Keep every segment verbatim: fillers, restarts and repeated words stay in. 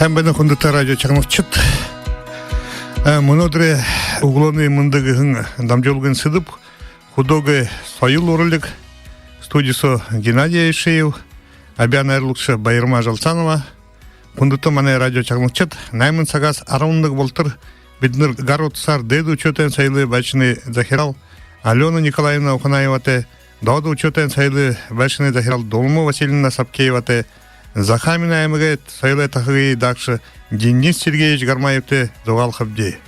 Сайн байна, хүндэтэ радио шагнагшад. Мүнөөдэр «Үглөөнэй мэндэ» гэһэн дамжуулгын сэдэб хүдөөгэй соёл уралиг. Студи соо Геннадий Аюшеев, абяа найруулагша Баярма Жалсанова. Хүндэтэ манай радио шагнагшад, найман сагһаа арбан нэгэ болотор бидэнэр гар утаһаар Дээдэ Үшөөтэйн соёлой байшангай захирал Алёна Николаевна Уханаеватай, Доодо Үшөөтэйн соёлой байшангай захирал Дулма Васильевна Сапкееватай, Захааминай аймагай соёлой тахагай даагша Денис Сергеевич Гармаевтай зугаалхабди.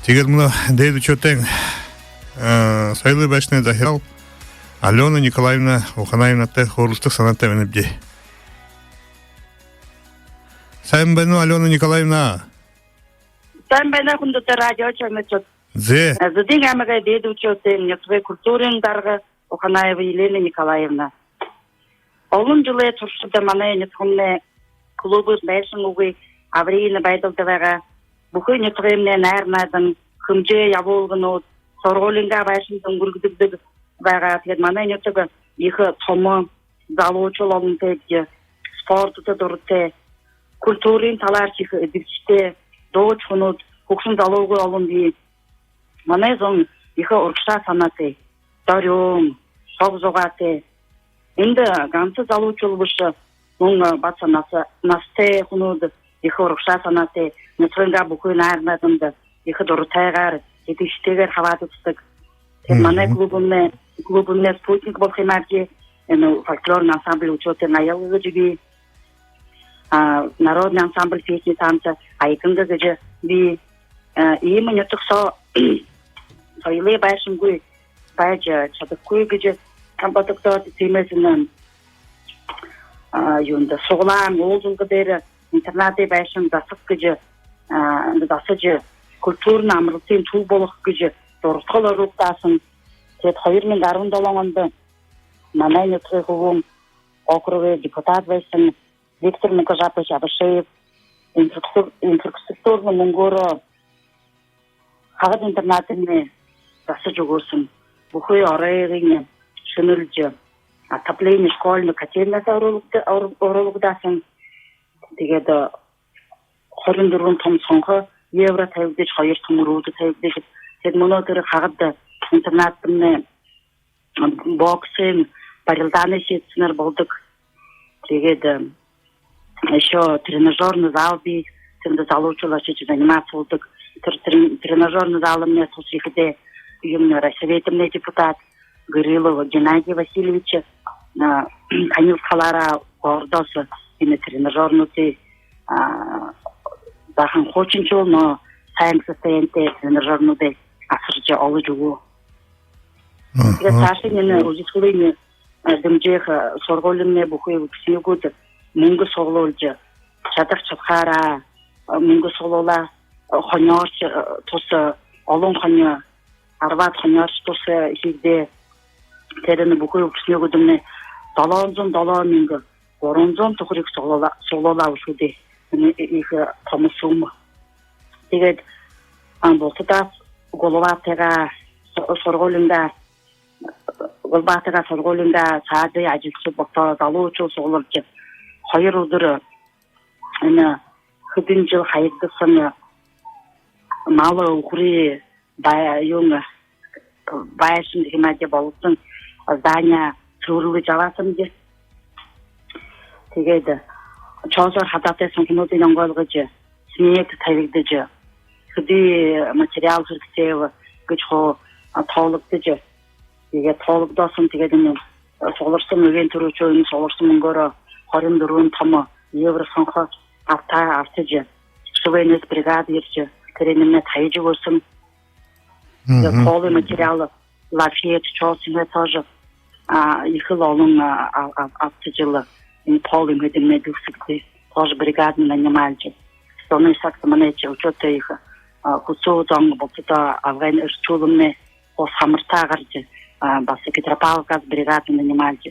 Тиигээд мүнөө Дээдэ Үшөөтэйн соёлой байшангай захирал Алёна Николаевна Уханаевнатай хөөрэлдэхэ һанаатай байнабди. Сайн байна, Алёна Николаевна? Сайн байна, хүндэтэ радио шагнагшад. Зэ. Зэдын аймагай Дээдэ Үшөөтэйн нютагай культурын дарга Уханаева Елена Николаевна. Олон жэлэй туршада манай нютагаймнай клубууд байшан үгы, аварийна байдалда байгаа. Бүхы нютагаймнай найр наадан, хэмжээ ябуулганууд һургуулиингаа байшанда үнгэргэгдэдэг байгаа. Тиигээд манай нютаг ехэ томо, залуушуул олонтойбди, спортдо дуратай, культурын талааршье ехэ эдэбхитэй, дуушанууд, хүгшэн залуугүй олон бии. Манай зон ехэ урагшаа һанаатай, дорюун, шог зугаатай. Эндэ ганса залуушуул бэшэ, мүн баһа нас-, наһатай хүнүүд ехэ урагшаа һанаатай, нютагайнгаа бүхы найр нааданда ехэ дуратайгаар, эдэбхитэйгээр хабаададаг. Тиигээд манай клубаймнай, клубаймнай «Спутник» болохо юм аабди, энэ фольклорный ансамбль «Үшөөтэйн аялга» гэжэ бии, а, народный ансамбль песни и танца «Аяканга» гэжэ бии. Иимэ нютаг соо соёлой байшангүй байжа шадахагүй гэжэ бодогдоод, тиимэһээ, а, юундэ, суглаан, уулзалга дээрэ интернатын байшан засаха гэжэ, а, засажа, культурна амаралтын түб болохо гэжэ дурадхал оруулагдаа һэн. Тиигээд хоёр мянга арбан долоон ондо манай нютагай хүбүүн, округой депутат байһан Виктор Мукажапович Абашеев инфраструк-, инфраструктурна мүнгөөрөө хахад интернатыемнай засажа үгөө һэн. Бүхы оройень шэнэлжэ, отопление школьно котельноёһоо оруулагда-, ору-, оруулагдаа һэн. Тиигээд хорин дүрбэн том сонхо евро табигдажа, хоёр том руда табигдажа. Тиигээд мүнөө тэрэ хахад интернатыемнай боксын барилдаанай секцинэр болодог. Тиигээд ещё тренажёрный зал бии, тэндэ залуушуул ошожо заниматься болодог. Тэрэ трен-, тренажёрный залыемнай тус ехэдээ юумнай, райсоветымнай депутат Гырылов Геннадий Васильевич, а, танилсахалаараа гордо һэн, энэ тренажёрнуудые, а, баһа хуушаншуул, но һайн состоянитай тренажёрнуудые асаржа, олжо үгөө. Тиигээд саашань энэ үдэшэлэй, а, дэмжэхэ, а, һургуулимнай бүхы үпсэнэгүүд мүнгэ суглуулжа, шадаха шадахаараа, а, мүнгэ суглуулаа, а, хонёоршье, а, туһа, а, олон хонёо, арбаад хонёоршье туһа, а, хэгдээ. Тэрэнь бүхы үпсэнэгүүдэмнай долоон зуун долоон мянга гурбан зуун түхэриг суглуулаа, суглуулаа үгэхэдээ. Энэ ехэ томо сумма. Тиигээд, а, бултадаа главатайгаа, һу-, һургуулиингаа, главатайгаа, һургуулиингаа, саадын ажалшад болтоо, залуушуул суглуулжа, хоёр үдэр энэ хэдэн жэл хаягдаһан мал үхэрэй бай-, юун, байшан гэхэ юм аа даа, болоһон здание сүүрэлжэ абаһан даа. Тиигээд чоосоор хадаатай сонхонуудые онгойлгожо, смета табигдажа, хэды материал хэрэгтэй бэ гэжэ хуу, а, тоологдожо. Тиигээд тоологдоо һэн, тиигээд энэ, а, сугларһан, эгээн түрүүшын энэ сугларһан мүнгөөрөө хорин дүрбэн томо евро сонхо абта-, абтажа, швейная бригада ерэжэ, тэрэнииемнай таяжа үгөө һэн. Тиигээд полый материал, лафет, чоос юумэ тоже, а, ехэл олон, а, а, а, абтажа лэ, энэ полый юумэдэмнай дүүргэһэн. Тоже бригада нанималжа. Зоной сагта манай ши Үшөөтэй ехэ, а, хүсөө зон болтодоо, абгайн эрхүүдэмнай хуу һамартаа гаража, а, баһа Петропавловскаяа бригада нанималжа,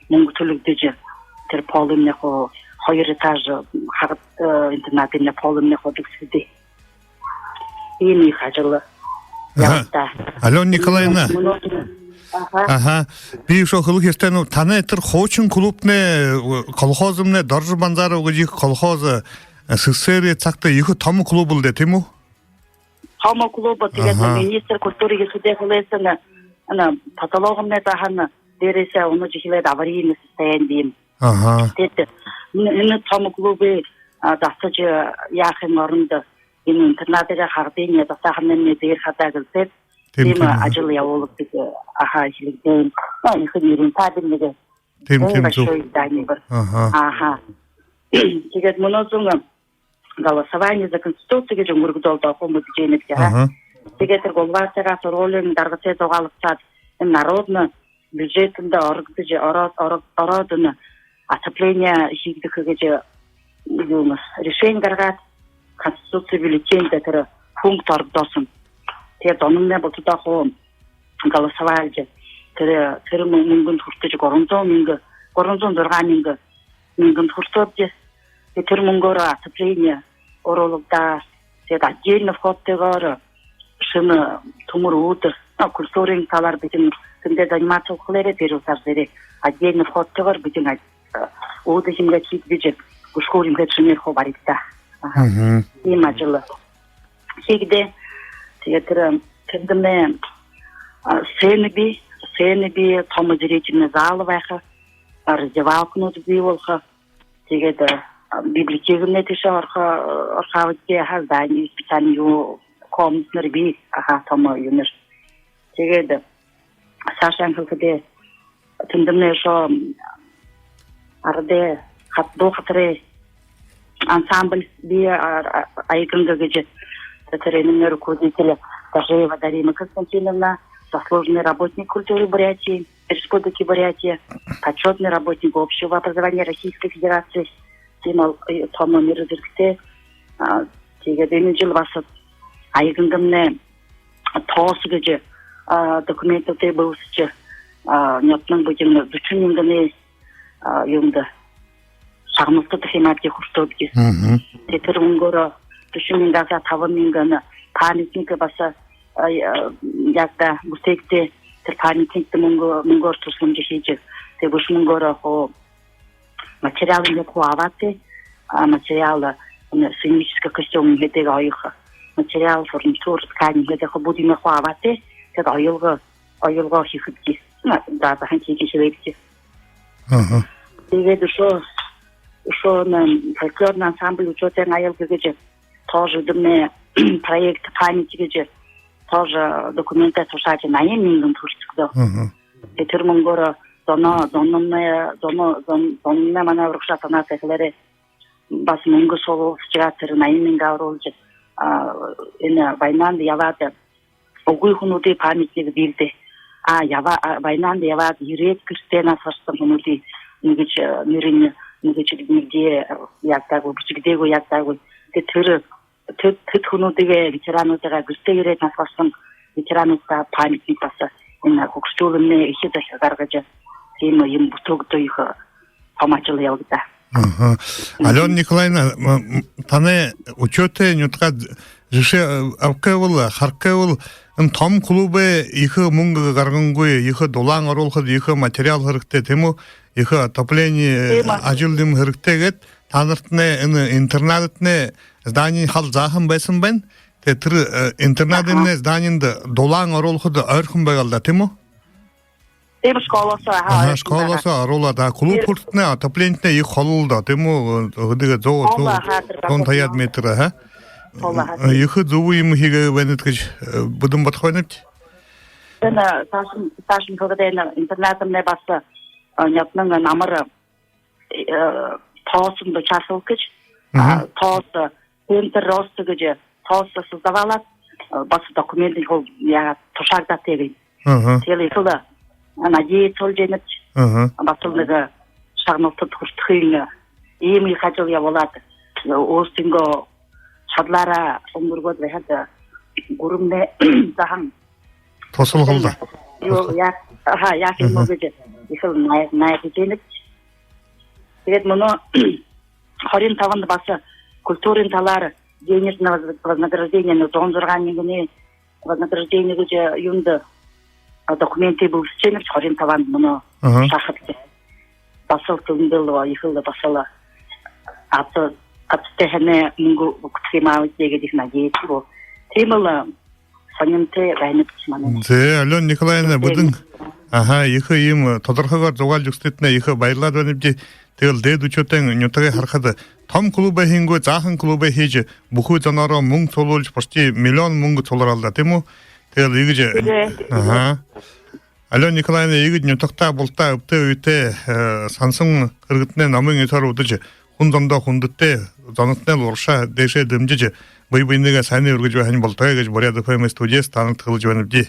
мүнгэ түлэгдэжэ, тэрэ полыемнай хуу, хоёр этаж, хахад, э, интернатыемнай полыемнай хуу дүүргэһэн даа. Иимэ ехэ ажал ябагдаа. Алёна Николаевна. Аха. Аха. Би үшөө хэлэхэ ёһотойнь, танай тэрэ хуушан клубнай, э, колхозомнай, Доржо Банзаров гэжэ ехэ колхоз, э, СССР-эй сагта ехэ томо клуб лэ даа, тиимэ гү? Томо клуб, тиигээд Аха. Министр культуры Есудэ хэлээһэн, ана, потологнай таһан дээрэһээ унажа эхилээд аварийна состояние юм. Аха. Тиигээд энэ, энэ томо клубые, а, засажа яахын орондо энэ интернадаараа хагадынь засахамнай дээрэ хадаа гэлсээд, Тиимэ, тиимэ, тиимэ. Ажал ябуулдаг, аха, эхилэгдээ. Ну, ехэ нерентабельный. Тиимэ, тиимэ, зүб. Большой здание бэр. Аха. Аха. Тиигээд мүнөө зун голосование за конституци гэжэ үнгэргэгдөөл даа, хуу мэдэжэ байнабди, аха. Аха. Тиигээд тэрэ главатайгаа һургуулиин даргатайгаа зугаалсаад, энэ народно бюджетэндэ орогдожо, ороод, ороод, ороод, энэ отопление хэгдэхэ гэжэ, юу, решение гаргаад, конституци бюллетеньдэ тэрэ пункт орогдооһон. Тиигээд зомнай булта даа хуу голосовалжа, тэрэ, тэрэ мүн-, мүнгэн хүртэжэ, гурбан зуун мянга, гурбан зуун зургаан мянга, мянган хүртөөбди. Тиигээд тэрэ мүнгөөрөө отопление оруулагдаа. Тиигээд отдельно входтойгоор шэнэ түмэр үүдэ, ну, культурын талаар бидэ тэндээ заниматься болохолоороо, тэрэ утаар дээрээ отдельно входтойгоор бидэ, а, үүдэ юумэ хэгдэжэ, гүшхүүр юумэ шэнээр хуу баригдаа. Аха. Мгм. Иимэ ажал хэгдээ. Тиигээд тэрэ, тэндэмнай, а, сцена бии, сцена бии, томо зрительный зал байха, а, раздевалканууд бии болохо. Тиигээд, а, библиотекэмнай тиишээ орохо, орохо аабза, аха, здание, специальный юу, комнатанар бии, аха, томо юумэнэр. Тиигээд саашань хэлэхэдээ, тэндэмнай үшөө арадай хат-, дуу хатарай ансамбль бии, а, а, «Аяган» гэжэ, тэрэнэй руководитель Дажиева Дарима Константиновна, заслуженный работник культуры Бурятии, Республики Бурятия, почётный работник общего образования Российской Федерации. Тиимэ, э, томо нэрэ зэргэтэй. А, тиигээд энэ жэл баһа «Аягандамнай тоос» гэжэ, а, документүүдые бэлдэжэ, а, нёдондо бидэ дүшэн мянганай, а, юундэ, шагналта тахимаабди, хүртөөбди. Мгм. Тиигээд тэрэ мүнгөөрөө дүшэн мянга, за, табан мянганай памятник баһа, а, а, яагаа, бүтээгдээ. Тэрэ памятникдэ мүнгө-, мүнгөөр туһаламжа хэжэ, тиигээд бэшэ мүнгөөрөө хуу материал иигээд хуу абаатайт, а, материал, а, сценический костюм иигээд оёхо материал, фурнитура, ткань иигээд хуу, бүгэдыемнай хуу абаатайт, тиигээд оёлго, оёлго хэхэбди. На, да, заһан хэжэ хэбэбди. Аха. Тиигээд үшөө, үшөө, м, фольклорный ансамбль «Учётын аял» гэжэ тоже эдэмнай проект «Память» гэжэ тоже документэ тушаажа, наян мянган хүртэгдөө. Аха. Тиигээд тэрэ мүнгөөрөө зоноо, зономнай, зоноо, зон-, зономнай манай урагшаа танаа сэхэлээрээ баһа мүнгэ суглуулжа, тэрэ наян мянга оруулжа, а, энэ войнанда ябаад үгы хүнүүдэй памятник бии даа. А, яба-, а, войнанда ябаад ерээд гэртээ наһа бараһан хүнүүдэй нэгэшье, э, нэрэнь, нэгэшье нэгэ, э, ябадаггүй, бэшэгдээгүй, ябадаггүй. Тиигээд тэрэ, тэд, тэд хүнүүдые, ветерануудые гэртээ ерээд наһа бараһан ветерануудта памятник баһа энэ хүгжөөлэмнай эхи захи гаргажа, тиимэ юумэ бүтээгдөө, ехэ, э, томо ажал ябагдаа. Аха. Алёна Николаевна, м, м, танай «Учёт»-эй нютагһаа жэшээ, э, абахабди, харахабди, энэ томо клубай ехэ мүнгэ гаргангүй, ехэ дулаан оруулхада ехэ материал хэрэгтэй, тиимэ гү? Ехэ отопление, э, Тиимэ. Ажал юумэ хэрэгтэй гээд, танартнай энэ интернадтнай зданиинь хол заахан байһан байна. Тиигээд тэрэ, э, интернадтнай Аха. Зданиинда дулаан оруулхада ойрхон байгаал даа, тиимэ гү? Тиимэ, школоһоо, аха, Аха, ойрхон школоһоо байгаа. Оруулаад, а, клуб Тиимэ. Хүрэтэрнэ, отоплениетнай ехэ холо даа, тиимэ гү? Хэдыгээ зуу, Холо, зуу, аха, тэрэ зуун табяад метр, аха. Холо, аха. Э, ехэ зүб юумэ хэгээ байнат гэжэ, э, бидэн бодохо байнабди. Тиимэ, саашань, саашань хэлэхэдээ, энэ интернадтнай баһа, э, нёдондо намар, э, тоосондо участвовал гэжэ, Мгм. а, тоос, э, центр роста гэжэ тоос создавалаад, э, баһа документынь хуу яагаад тушаагдаад тиигээд. Мгм. Тиигээл ехэл, э, надеяться болжо байнабди. Мгм. Баһал нэгэ шагналтада хүртэхын, э, иимэ ехэ ажал ябуулаад, э, өөрсдынгөө шадалаараа үнгэргөөд байхада, э, гүрэнэй заһан Туһалха л даа. Юу, яа-, аха, яаха юм Мгм. Гэжэ ехэл най-, найдажа байнабди. Тиигээд мүнөө хорин табанда баһа культурын талаар денежное воз-, вознаграждение, ну, зуун зургаан мянганай вознаграждение гэжэ юундэ, а, документые бэлдэжэ байнабди, хорин табанда мүнөө Мгм. шахадта. Баһал тэндэл ехэл баһал абда хабтагай һайнаар мүнгэ үгтэхэ юм ааб даа гээд ехэ надеяться гү. Тиимэл һонинтой байна бшуу манай. Зэ, Алёна Николаевна, бидэн, аха, ехэ иимэ тодорхойгоор зугаалжа үгтэһэтнай ехэ баярлаад байнабди. Тиигээл дээдэ Үшөөтэйн нютагые харахада, том клубай һэн гү, жаахан клубай һэн гэжэ, бүхы зоноороо мүнгэ суглуулжа, почти миллион мүнгэ суглараа лэ даа, тиимэ гү? Тиигээл иигэжэ. Тиимэ, тиимэ. Аха. Алёна Николаевна, иигэжэ нютагтаа бултаа, эбтэй, үетэй, э, һансан хэрэгтнай номой ёһоор үдэжэ, хүн зондоо хүндэтэй, зонтнай урагшаа дээшээ дэмжэжэ, бэе бэеынгээ һайниие үргэжэ байхань болтогой гэжэ Буряад ФМ студиһаа таанадта хэлэжэ байнабди.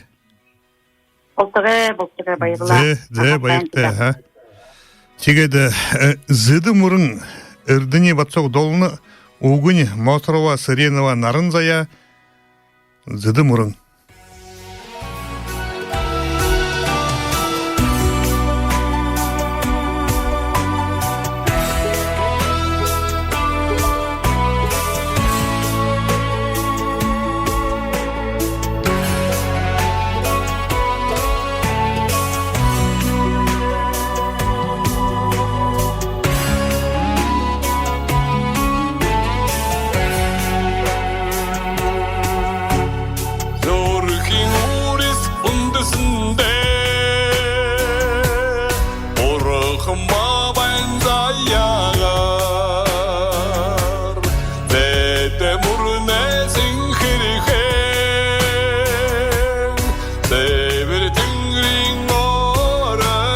Болтогой, болтогой, баярлаа. Зэ, зэ, баяртай, ха. Тиигээд, э, «Зэдэ мүрэн», Эрдэни Батсуг дуулана, үгэнь Моторова, Сыренова, Наран-Заяа, «Зэдэ мүрэн». Зүрхын үриһэн үндэһэндээ, Бурхан баабайн заяагаар, Зэдэ мүрэнэй сэнхэрхэн, Сэбэр тэнгэриин оройгоор.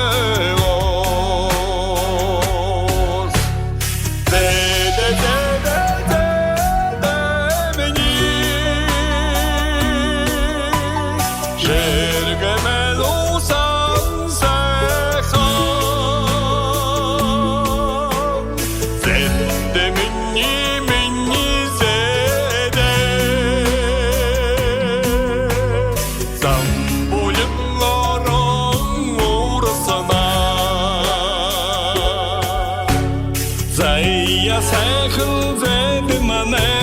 Зэдэ, зэдэ, зэдэ минии, жэргэмэл уһан сайхан. Зэдэ минии, минии зэдэ. Замбуулин орон урасана. Заяа сайхан зэдэ манай,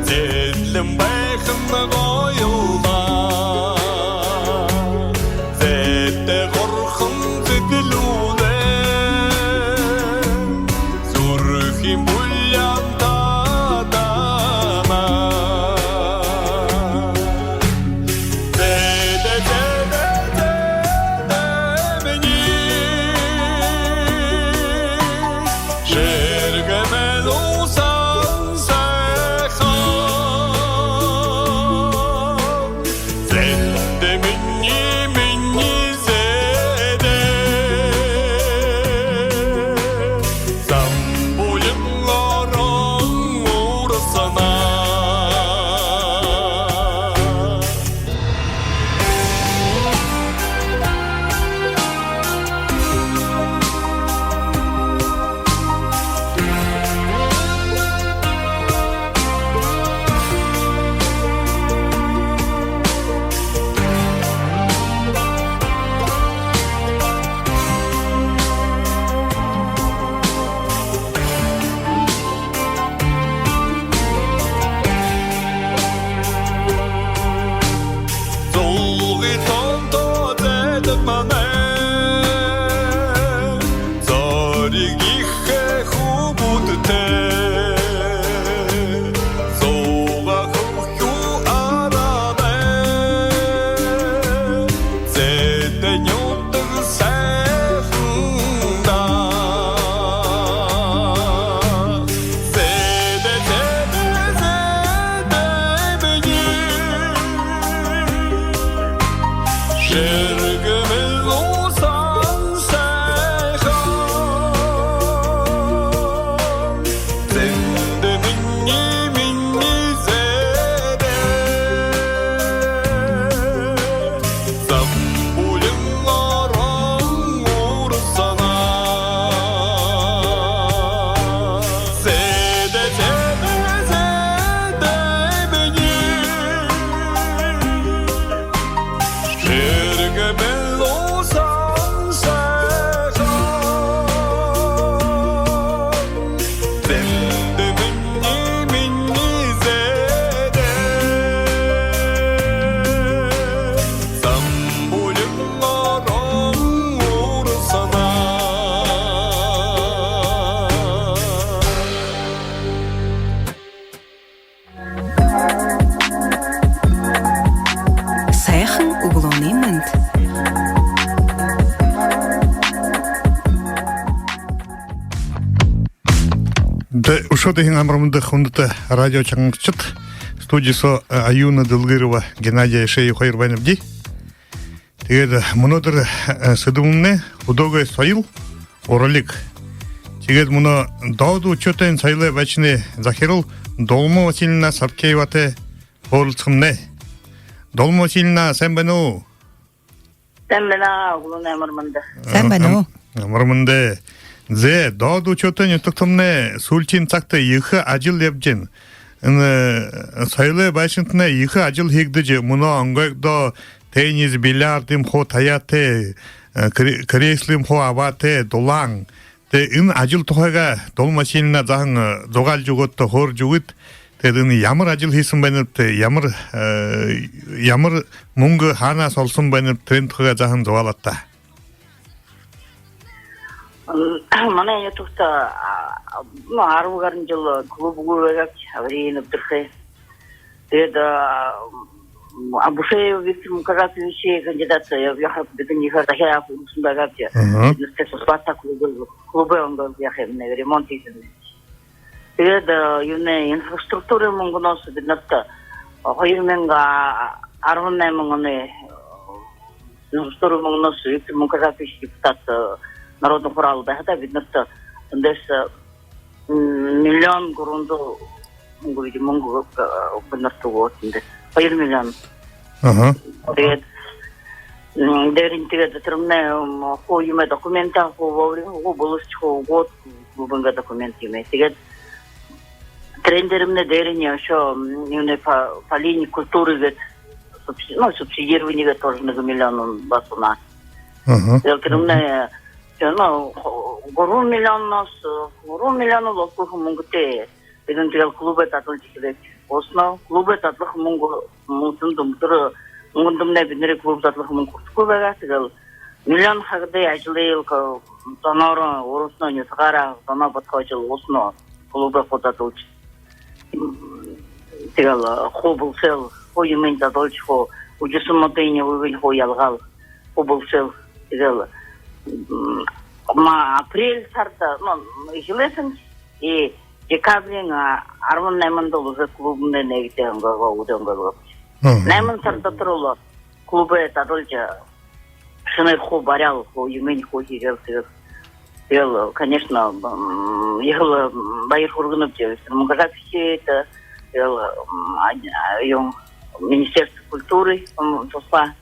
зэдэлэн байхань гоёл даа. Зэдэ горхон зэдэлүүлэн, зүрхын бульян татана. Зэдэ, зэдэ, зэдэ минии, жэргэмэл уһан сайхан. Зэдэ минии, минии зэдэ. Замбуулин орон урасана. Зулгы тоонто зэдэ манай, зориг ехэ хүбүүдтэй, зугаа хүхюу арадай, Зэдэ нютаг сайхан даа. Зэдэ, зэдэ, зэдэ минии, жэргэмэл Шууд һайн, амар мэндэ, хүндэтэ радио шагнагшад. Студи соо, э, Аюна Дэлгэрова, Геннадий Аюшеев хоёр байнабди. Тиигээд мүнөөдэр, э, сэдэбэмнай хүдөөгэй соёл, уралиг. Тиигээд мүнөө Доодо Үшөөтэйн соёлой байшангай захирал Дулма Васильевна Савкееватай хөөрэлдэхэмнай. Дулма Васильевна, сайн байна гү? Сайн байна, үглөөнэй амар мэндэ. Сайн байна. Ам-, амар мэндэ. Зэ, Доодо Үшөөтэй нютагтамнай сүүлшын сагта ехэ ажал ябажа байна. Энэ, э, соёлой байшангатнай ехэ ажал хэгдэжэ, мүнөө онгойгдоо, теннис, бильярд юм хуу табяатай, э, кре-, кресло юм хуу абаатай, дулаан. Тиигээд энэ ажал тухайгаа Дулма Васильевна заахан, э, зугаалжа үгөөд, хөөрэжэ үгыт. Тиигээд энэ ямар ажал хэһэн байнабта, ямар, э, ямар мүнгэ хаанаһаа олоһон байнабта, тэрэн тухайгаа заахан зугаалыт даа. М, манай нютагта, а, ну, арбан гаран жэл клуб үгы байгаабди, аварийн нэбдэрхэй. Тиигээд, а, м, Абушеев Виктор Мукажапович кандидат, э, яахаб, бидэнэй ехэ захяа хүрэһэн байгаабди. Мгм. Бидэнэртээ туһалаад клуб, клубай онгойл яахаб, ремонт хэхэ юм. Тиигээд, э, юунэй, инфраструктурын мүнгэнһөө бидэнэртэ, э, хоёр мянга арбан найман оной, э, инфраструктурын мүнгэнһөө Виктор Мукажапович депутат, э, Народный Хурал байхадаа бидэнэртэ эндээс, э, м, миллион гурбан зуун мүнгэ, мүнгэ, э, бидэнэртэ үгөөд эндээс. Хоёр миллион. Аха. Тиигээд, м, дээрэнь тиигээд тэрэмнай, м, хуу юумэ, документаа хуу вовремя, хуу болошоо, хуу үгөөд, клубынгаа документ юумэ. Тиигээд тэрэн дээрэмнай дээрэнь ещё, м, юунэй, по, по линии культуры гээд субси-, ну, субсидирование гээд тоже нэгэ миллион баһа унаа. Аха. Тиигээд тэрэмнай, э, ну, ху-, гурбан миллионһоо, гурбан миллион лэ олохо мүнгэтэй. Бидэн тиигээл клубай дадалжа эхилээбди. Өөһэнөө клубай дадлаха мүнгэ, мүнгэн дүмтэр, мүнгэн дүмнай бидэнэрэй клуб дадлаха мүнгэ хүртэхэгүй байгаа. Тиигээл миллион хахад ажалые л ка-, зоноор, өөрөөһэнөө нютагаараа зоноо бодхоожо л, өөһэнөө клубай хуу дадалжа. Тиигээл, э, хуу болошоол, хуу юумыень дадалжа, хуу үжэһэн модыень, үгыень хуу ялгаал, хуу болошоол. Тиигээл, м, ма-, апрель һарада, ну, эхилээ һэн, и декабриин, а, арбан найманда лэ уже клубнай нэгэдээ онгойгоо, үгы онгойгоо. Мгм. Найман һара дотор лэ клубые дадалжа, шэнээр хуу баряал, хуу юумыень хуу хэгээл, тиигээл. Тиигээл, конечно, м, ехэл, м, баяр хүргэнэб, тиигээл, Мукажаповичта, тиигээл, м, а, а, юун, Министерство культуры, м, туһалаа.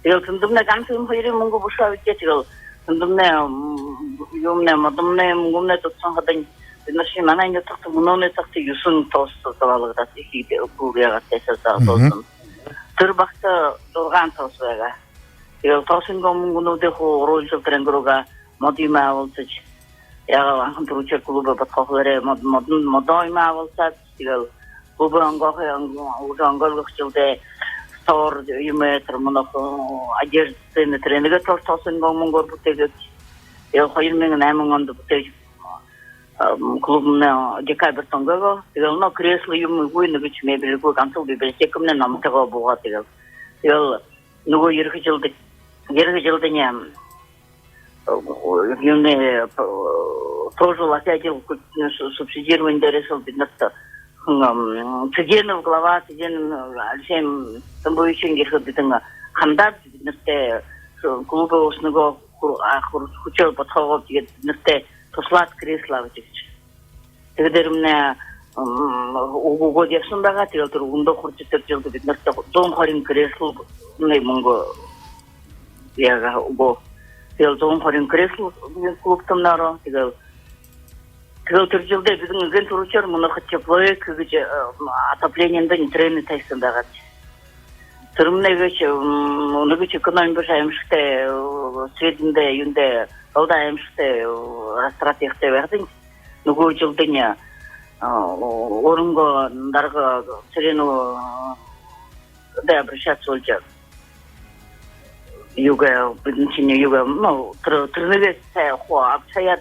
Тиигээл тэндэмнай ганса энэ хоёрой мүнгэ бэшэ ааб даа, тиигээл тэндэмнай, м, юумнай, модомнай, мүнгэмнай тусаһан хадань, бидэнэршье, манай нютагта мүнөөнэй сагта юһэн ТОС создавалагдаад, эхи үгы яагаад тайсаа Мгм. сооһон. Тэрэ багта зургаан ТОС байгаа. Тиигээл ТОС-ынгаа мүнгэнүүдые хуу оруулжа, тэрэнгээрээ модо юумэ абалсажа. Яагаад, анхан түрүүшээр клубые бодхоохолоороо мод-, модон, модо юумэ абалсаад, тиигээл клубые онгойгоо, онго-, уже онгойлгохо жэлдээ стор юумэ, тэрэ мүнөө, э, одежда, цены, тэрэ нэгэ ТОС, ТОС-ынгаа мүнгөөр бүтээгээбди. Тиигээл хоёр мянга найман ондо бүтээжэ, ам, клубнай декабрьта онгойгоо. Тиигээл, но, кресло юумэ үгы, нэгэшье мебель үгы, гансал библиотекамнай номтойгоо буугаа. Тиигээл, тиигээл нүгөө ерэхэ жэлдэ, ерэхэ жэлдэнь, ам, юунэй, э, тоже лэ опять же, су-, субсидирование дээрээһээ лэ бидэнэртэ, м, Цыденов глава, Цыденов Алексей Тамбовичын ерэхэдэ бидэн хандаад, бидэнэртэ, э, клубые өөһэнөөгөө хүр-, а, хүр-, хүсөөл бодхоогоо, тиигээд бидэнэртэ туһалаад кресло абажа үгэжэ. Тиигээд дээрэмнай, м, үгөө, үгөөд ябаһан байгаа. Тиигээл тэрэ үгэндөө хуржа, тэрэ жэлдэ бидэнэртэ зуун хорин кресло, нэ, мүнгэ яагаа үгөө. Тиигээл зуун хорин кресло клубтамнай ороо. Тиигээл, тиигээл тэрэ жэлдээ бидэн эгээн түрүүшээр мүнөө хадаа теплоек гэжэ, э, отоплениенда нейтральный тайһан байгаа. Тэрэмнай гээшэ, м, нэгэшье экономи бэшэ, аймшагтай, э, средэндэ, юундэ, голдо аймшагтай, э, растрат ехэ байхадань, нүгөө жэлдэнь, э, өөрынгөө дарга Цыденов, э, дэ обращаться болжо. Юугээ, бидэншни юугээ, ну, тэрэ, тэрэнээ хуу абашаад,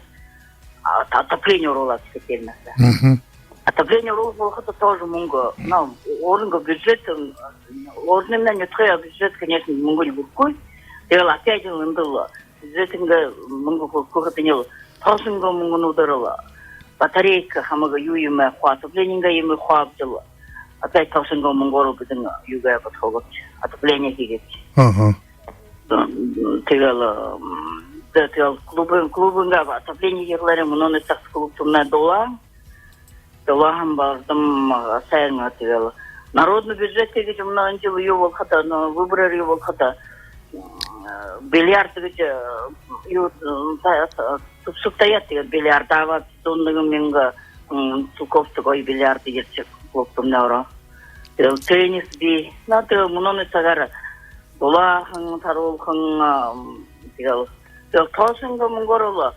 а, та-, отопление оруулаад, котельноһоо. Мгм. Отопление оруулаад болоходо тоже мүнгэ, ну, өөрынгөө бюджет, м, өөрынгөө нютагай бюджет, конечно, мүнгэ үгэхэгүй. Тиигээл опять же эндэл бюджетынгээ мүнгэ хө-, хүрэхэдэнь лэ ТОС-ынгаа мүнгэнүүдээр лэ батарейка хамаг юу юм хуу, отоплениенгээ юм хуу абажал, опять Тоосонгоо мүнгөөр бидэн юугээ бодхоогообди, отопление хээгээбди. Аха. Тиигээл, м, тиигээл клубын, клубынгаа отопление хээхэлээрээ мүнөөнэй сагта клубтамнай дулаан. Дулаахан болдом, а, һайн, а, тиигээл народный бюджет гэжэ мүнөө энэ жэл юу болоходо, ну, выбороор юу болоходо, м, э, бильярд гэжэ, э, юу, м, та-, та-, түбшэжэ табяад, тиигээд бильярд абаад, зуун нэгэн мянга, м, цулхообто гоё бильярд ерэжэ, клубтамнай ороо. Тиигээл теннис бии. Ну, тиигээл мүнөөнэй сагаар дулаахан, таруулхан, а, м, тиигээл, тиигээл Тоосонгоо мүнгөөр болоо.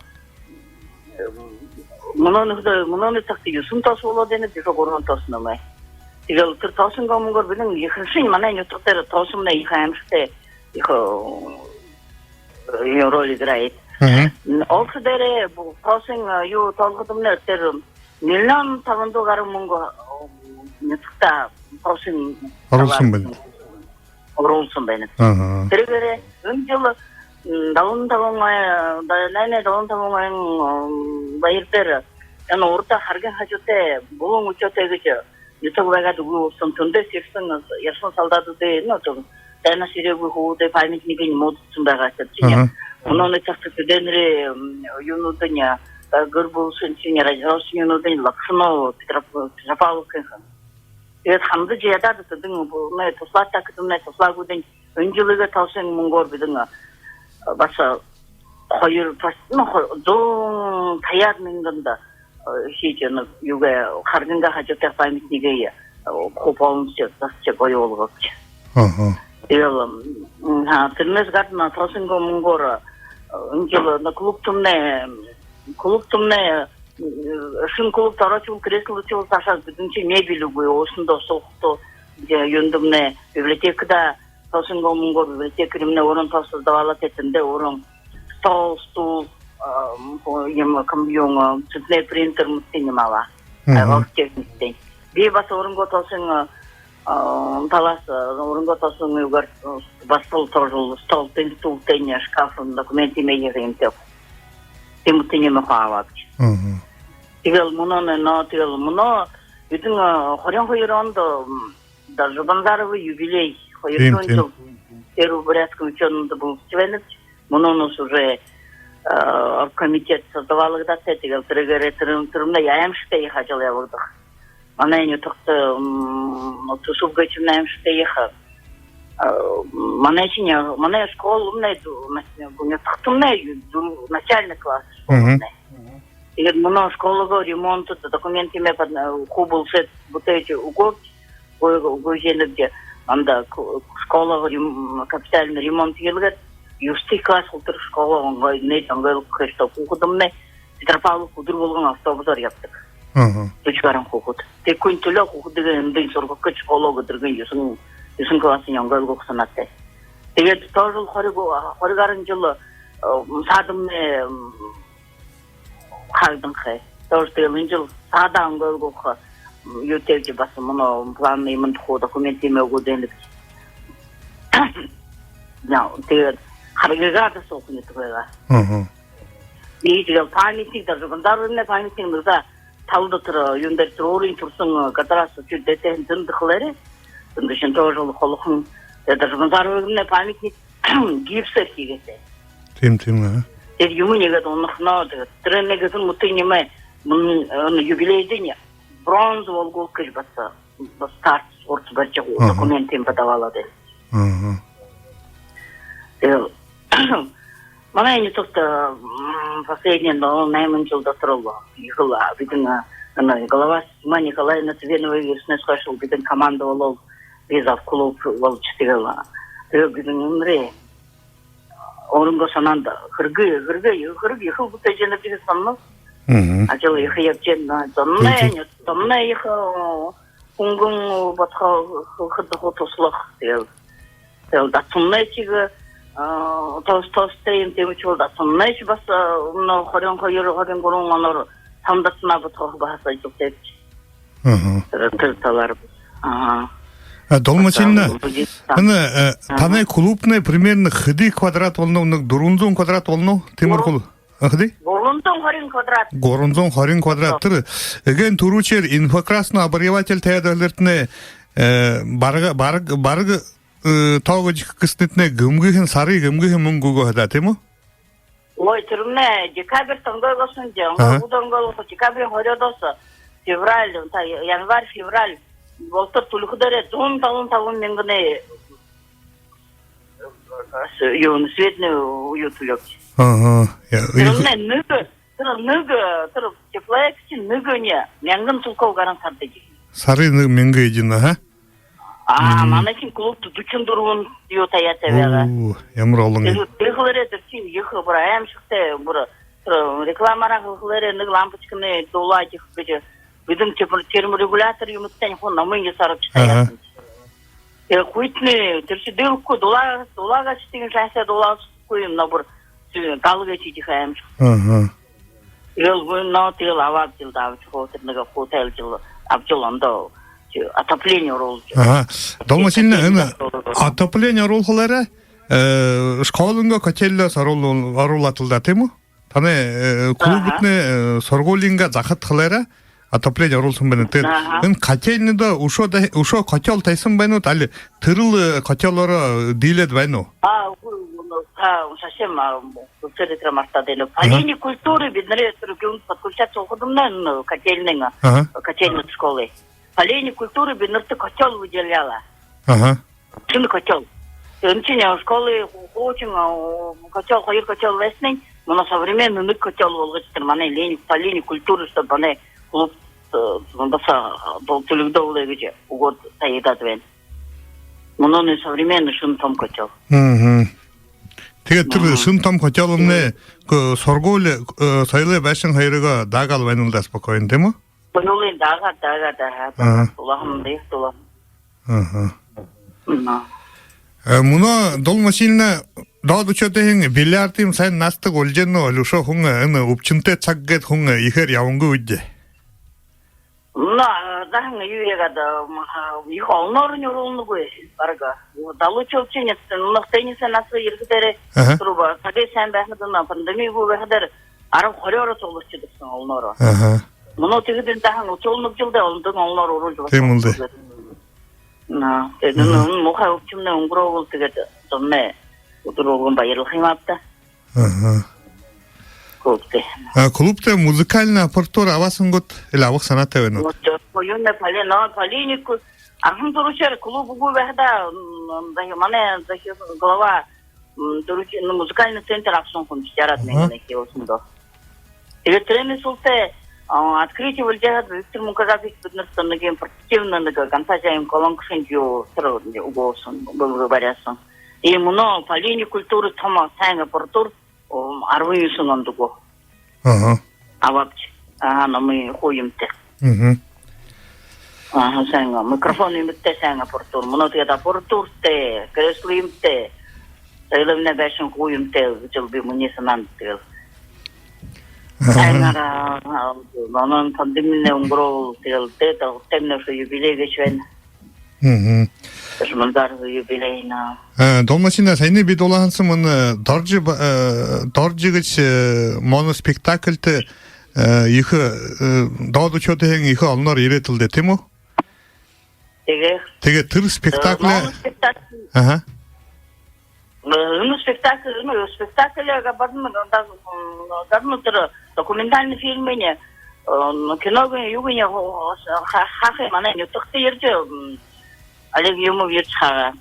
Мүнөөнэй, мүнөөнэй сагта юһэн Тоосо болоод байна, бишуу гурбан Тоосо намай. Тиигээл тэрэ Тоосонгоо мүнгөөр бидэн ехэнхинь манай нютаг дээрэ Тоосомнай ехэ аймшагтай, ехэ, э, роль играет. Мгм. М, олхо дээрээ бу-, Тоосонгоо, э, юу, тоолоходомнай тэрэ миллион табан зуу гаран мүнгэ, э, нютагта Тоосонгоо оруулһан байна. Оруулһан байна. Аха. Тэрэгээрээ энэ жэл, м, далан табан, э, да-, найман далан табан, э, м, баяр дээрэ энэ урда Харгин хажуутай Булан Үхибөөрэй гэжэ нютаг байгаад үгы болоһон. Тэндээ ерэһэн, ерэһэн солдатуудые, ну, тиигээд дайнаас ерээгүй хүбүүдэй памятник нэмэгдэһэн байгаа гээшэ. Аха. Мүнөөнэй сагта тэдэнэрэй, м, юунүүдынь, э, гэр бүлэшни, разрушенныенүүдынь лагшана Петроп-, Петропавловкын һэн. Тиигээд хандажа ядаад, тэдэнь бу-, нэ, туһалаатаа гэхэдэмнай туһалаагүйдэнь, энэ жэлэйгээ Тоосонгоо мүнгөөр бидэн, а, баһа хоёр, баһа, ну, хо-, зуун табяад мянганда, а, хэжэ, ну, юугээ, Харгингаа хажуутай памятнигээ, а, хуу полностью засажа гоё болгообди. Аха. Тиигээл, м, ха, тэрэнһээ гадна Тоосонгоо мүнгөөр, а, энэ жэл, ну, клубтамнай, клубтамнай, э, шэнэ клубта ороошье бол, кресло ошоошье бол, саашаа бидэншье мебель үгы, өөһэндөө суухта, э, юундэмнай, библиотекада Тоосонгоо мүнгөөр библиотекарьмнай уран тоосо создавалаад, тэндээ уран стол, стул, э, м, хо-, юм, компьютер, цветной принтер мэтэ нэмэлээ. Мгм. Э, оргтехникэнь. Би баһа урангоо Тоосонгоо, э, а, талаһаа, э, урангоо Тоосонгоо юугээр, э, баһал тоже столтынь, стултынь, шкафынь, документынь, мебельтынь тиимэ. Тиимэ тиимэ хуу абаабди. Мгм. Тиигээл мүнөө, но, тиигээл мүнөө бидэн, э, хорин хоёр ондо, м, Доржо Банзаровай юбилей, тиимэ, хоёрдугаар жэл. Первый бурятский учёный болоод байна. Мүнөө нус уже, э, оргкомитет создавалагдаад, тиигээл тэрэгээрээ тэрэ-, тэрэмнай аймшагтай ехэ ажал ябагдаха. Манай нютагта, м, түсэб гээшэмнай аймшагтай ехэ. А, манайшни, манай школамнай, ду-, на-, нютагтамнай, ду-, начальный класс школамнай. Мгм. Тиигээд мүнөө школагоо ремонт, документынь под-, хуу болошоод, бүтээжэ үгөөд, үгөө-, үгөөжэ ябанабди. Анда к-, школагоо рем-, капитальный ремонт хээд, юһэдэхи класс хүрэтэр школа онгой, нэ, онгойлгохо ёһотой. Хүүгэдэмнай Петропавловка үдэр болгон автобусаар ябадаг. Мгм. Дүшэ гаран хүүгэд. Тиихэдэнь түлөө хүүгэдээ эндэнь һургахаш, школа үдэргэнь юһэн, юһэн классынь онгойлгохо һанаатай. Тиигээд тоже хори гу-, хори гаран жэл, э, саадамнай, м, хаагдана хай. Тоже тиигээл энэ жэл саадаа онгойлгохо, м, юу тээжэ, баһа мүнөө план юумэн тухай документынь үгөөд байна. Яа, тиигээд харгыгаа даа суухань тухайгаа. Мгм. Иигээд тиигээл памятник, Доржо Банзаровай памятник нэгэ талада тэрэ, юун дээрэ, тэрэ өөрын туһалһан, э, гадараа сочи дээдэ һэн, тэндэ хэлээрээ. Тэндэ шэнэ тоже холохон. Тиигээд Доржо Банзаровай памятник гипсээр хээгээтэй. Тиимэ, тиимэ, аа. Тиигээд юумэ нэгэдэ унахана, тиигээд тэрэ нэгэ һэн мэтэ юумэ, м, э, юбилейдэнь бронза болгуулха гэжэ баһа, баһа старт, спорт барижа, мгм, документынь подавалаад байна. Мгм. Тиигээл манай нютагта, м, последний, ну, найман жэл дотор лэ ехэл, а, бидэн, а, ана, глава Светлана Николаевна Цыреновай ерэһэнһээ хойшо лэ бидэн команда болоод, би завклуб боложо, тиигээл, а, тиигээл бидэн үнөөрөө өөрынгөө һанаанда хэрэг, хэрэг, хэрэг ехэл бүтээжэ ябанабди гэжэ һананаб. Мгм. Ажал ехэ ябажа байна. Зомнай, тиимэ, тиимэ, зомнай ехэ, э, хүнгэн бодхо, хэд хуу туһалха. Тиигээл, тиигээл дасамнай шье, э, тоос-, тоостой юм, тиимэ шье бол дасамнай шье баһа, э, мүнөө хорин хоёр, хорин гурбан оноор һамда дасанаа бодхоохо баһа ажалтайбди. Мгм. Тэрэ, тэрэ талаар. Аха. А, Долма Васильевна, энэ, э, танай клубнай примерно хэды квадрат болоно, нэгэ дүрбэн зуун квадрат болоно, тиимэрхүү? Ахади? Гурбан зуун хорин квадрат. Гурбан зуун хорин квадрат. Тэрэ эгээн түрүүшээр инфракрасный обогреватель табяад бэлэртнэ, э, бараг, бараг, бараг, э, тоогожо хэхэ гэһэнтнай гэмгэһэн, сарай гэмгэһэн мүнгэ үгөө хадаа, тиимэ гү? Ой, тэрэмнай декабрь тонгой болоһон даа. Аха. Онгой, онгой, декабрь хорёодоһоо февраль, та, январь, февраль болотор түлэхэдөө зуун табан, табан мянганай, э, юун, светнэ юу түлеэбди. Аха. Я, тэрэмнай нэгэ, тэрэ нэгэ, тэрэ теплоэкс нэгэ нэгэ мянган сулков гаран сарда эдинэ. Сарай нэгэ мянга эдинэ, аха. А, мм, манайхин клубта дүшэн дүрбэн юу табяатай байгаа. Оо, ямар олон. Тэрэ, тэрэ хэлээрээ, тэрэ шэнь ехэ, бүри аймшагтай, бүри, тэрэ рекламаараа хэлэхэлээрээ, нэгэ лампочканай дуулаад ерэхэ гэжэ. Бидэн термо-, терморегулятор юумэтэйнь хуу номой ёһоор абажа табяатай. Аха. Тэрэ хүйтнай, тэрэ шэнь дуулахагүй, дуулаа-, дуулаагаашье тиигэжэ шанса дуулаашьегүй юм, но бүри, тэрэ гал гээшэ эдихэ аймшаг. Аха. Тиигээл гү, но тиигээл абаабди л даа, абажа хуу, тэрэ нэгэ хуу тайлжал, абажал ондоо, отопление оруулжа. Аха. Долма Васильевна, энэ отопление оруулхалаараа, э, школынгоо котельноо оруул-, оруулаад лэ даа, тиимэ гү? Танай, э, клубтнай, э, һургуулиингаа захада халаараа отопление оруулһан байна. Тэ-, аха, энэ котельнайда үшөө да-, үшөө котёл табиһан байна гүт, али тэрэл, э, котёлоороо диилээд байна гү? А, үгы, үгы, а, совсем, а, тэрэ тэрэ мартаад байна. Аха. По линии культуры биднэрэй тэрэ юумэндэ подключаться болоходомнай, ну, котельнайнгаа, аха, котельнай школы. По линии культуры биднэртэ котёл выделяла. Аха. Шэнэ котёл. Энэшни школын хуушан, а, котёл, хоёр котёл байһаниинь, мүнөө современный нэгэ котёл болгожо, тэрэ манай линии, по линии культуры, чтобы манай клуб, э, баһа, а, түлэгдөө бэлэй гэжэ үгөөд табигдаад байна. Мүнөө современный шэнэ том котёл. Мгм. Тиигээд тэрэ, мгм, шэнэ том котёлнай, э, һургуули, э, соёлой байшан хоёрыгоо даагаал байна лэ даа, спокойно, тиимэ гү? Мүнөөлэй даагаа, даагаа, даагаа. Аха. Дулааһан, дээхэ дулааһан. Аха. Но. Э, мүнөө Долма Васильевна, доодо үшөө тэһэн бильярд юм һайн наһадаг болжо байна гү, али үшөө хүн, э, энэ үбшэнтэй саг гээд хүн, э, ехээр ябангүй үедэ? Но, э, даахан юу яагаад, э, м, а, ехэ олоорнь оруулнагүй, бараг. Залуушуулшни, ну, теннисэй наһа ерэхэдээ, аха, түрүүн сагай һайн байхада, но пандеми гү байхадаа, арбан, хорёороо сугларжа ябадаг һэн олоороо. Аха. Мүнөө тиигээд энэ даахан үсөөл нэгэ жэлдэ олондонь олоноор оруулжа байна. Тиимэ лэ даа. Но, тиигээд, мгм, ну, муухай үбшэмнай үнгэрөөгөөл, тиигээд зомнай үдэр бүри баярлаха юм ааб даа. Аха. Клубта. А, клубта музыкальна аппаратура абаһан гүт, али абаха һанаатай байна гүт? Вот, э, юунэй, по ли-, но, по линии ку-, анхан түрүүшээр клуб үгы байхада, м, захи-, манай захи-, глава, м, түрүүшээр, ну, музыкальный центр абаһан хүн, шестьдесят, аха, мянганай хиилсэндэ. Тиигээд тэрэнэй һүүлдэ, а, открытие болжо байхада, Виктор Мункажапович биднэртэ нэгэ портативна, нэгэ гансаараа юм колонка шэнги юу, тэрэ үгөөһэн, бүри баряаһан. И мүнөө по линии культуры том һайн аппаратура, о, арбан юһэн ондо гү. Аха. Абаабди. Аха, номой хуу юумэтэй. Мгм. Аха, һайн, микрофон юумэтэй, һайн аппаратура. Мүнөө тиигээд аппаратуратай, кресло юумэтэй. Соёлой байшан хуу юумэтэй гэжэл би, минии һанаанда тиигээл. Аха. Һайнаар, а, мүнөө пандеминь үнгэрөөгөөл, тиигээл, тэ, тэ, тэмнэ юбилей гээшэ байна. Мгм. Ташмандар юбилейна. Э, Долма Васильевна, һаяна би дуулаһан һаа, мүнөө, э, Доржи ба-, э, Доржи гэжэ, э, моноспектакльда, э, ехэ, э, доодо үшөө тэһэн ехэ олоноор ерээд лэ даа, тиимэ гү? Тиигээ. Тиигээ, тэрэ спектакль. Э, моноспектакль. Аха. Э, ну, спектакль, ну, спектакль, э, бадна, да, м, гадна тэрэ документальный фильм гэнэ, э, кино гэнэ, юу гэнэ, хо-, хо-, ха-, хахы манай нютагта ерэжэ, м, Олег Юмов ерэжэ хагаа.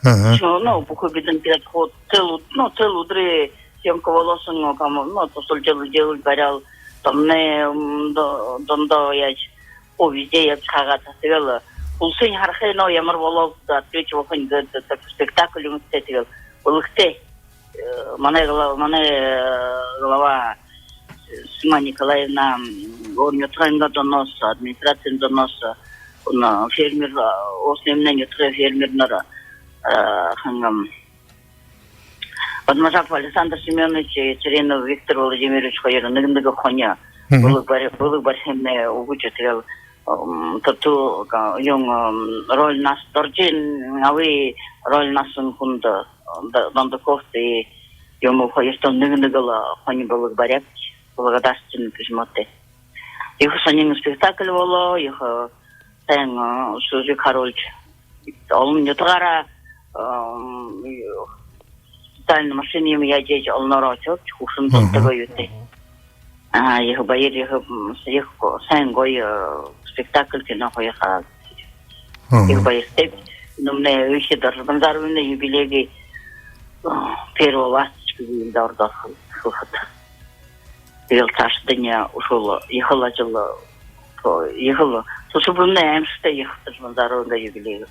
Аха. Шо, ну, бүхы бидэн тиигээд хуу цел үд-, ну, цел үдэр съёмка болоһон, ну, кому, ну, тусалжал, делал, баряал, томнай, м, до-, дондоо яажа, хуу везде ябажа хагаад, тиигээл, уласынь харахань, но ямар болооб, открытие болохонь гээд, так, спектакль юумэтэй, тиигээл, бэлэгтэй. Э, манай гла-, манай, э, глава, э, Сима Николаевна, м, өөр нютагайнгаа доносо, администрациин доносо, э, на фермер, э, өөһэдөө нютагай фермернэр, э, хэн, м, Бадмажапов Александр Семёнович, э, Цыренов Виктор Владимирович хоёр нэгэ нэгэ хони. Мгм. Бэлэг бари-, бэлэг барихыемнай үгэжэ, тиигээл, м, тату, ка-, юун, м, роль нас-, Доржиин абын роль наһан хүндэ, э, Д-, Дондоковто и юм, хоёртоо нэгэ-нэгэл, а, хони бэлэг баряад, благодарственный письмотой. Ехэ һонин спектакль болоо, ехэ, а, һайн, а, сюжет харуулжа. Олон нютагаараа, ам, специальный машина юм ябуулжа, олоороо ошообди, хүгшэн дуртагаа юутэй. Аа, ехэ баяр, ехэ, м, ехэ һайн гоё, э, спектакль, кино хоёр хараад. Ехэ баяртай. Мүнөө үшөө Доржо Банзаровай юбилейгэй, э, первая ласточка гэжэ ордоор хэлэхэдэ. Тиигээл саашадань үшөөл ехэл ажал, э, ехэл, түсэб мүнөө аймшагтай ехэ Доржо Банзаровай юбилей.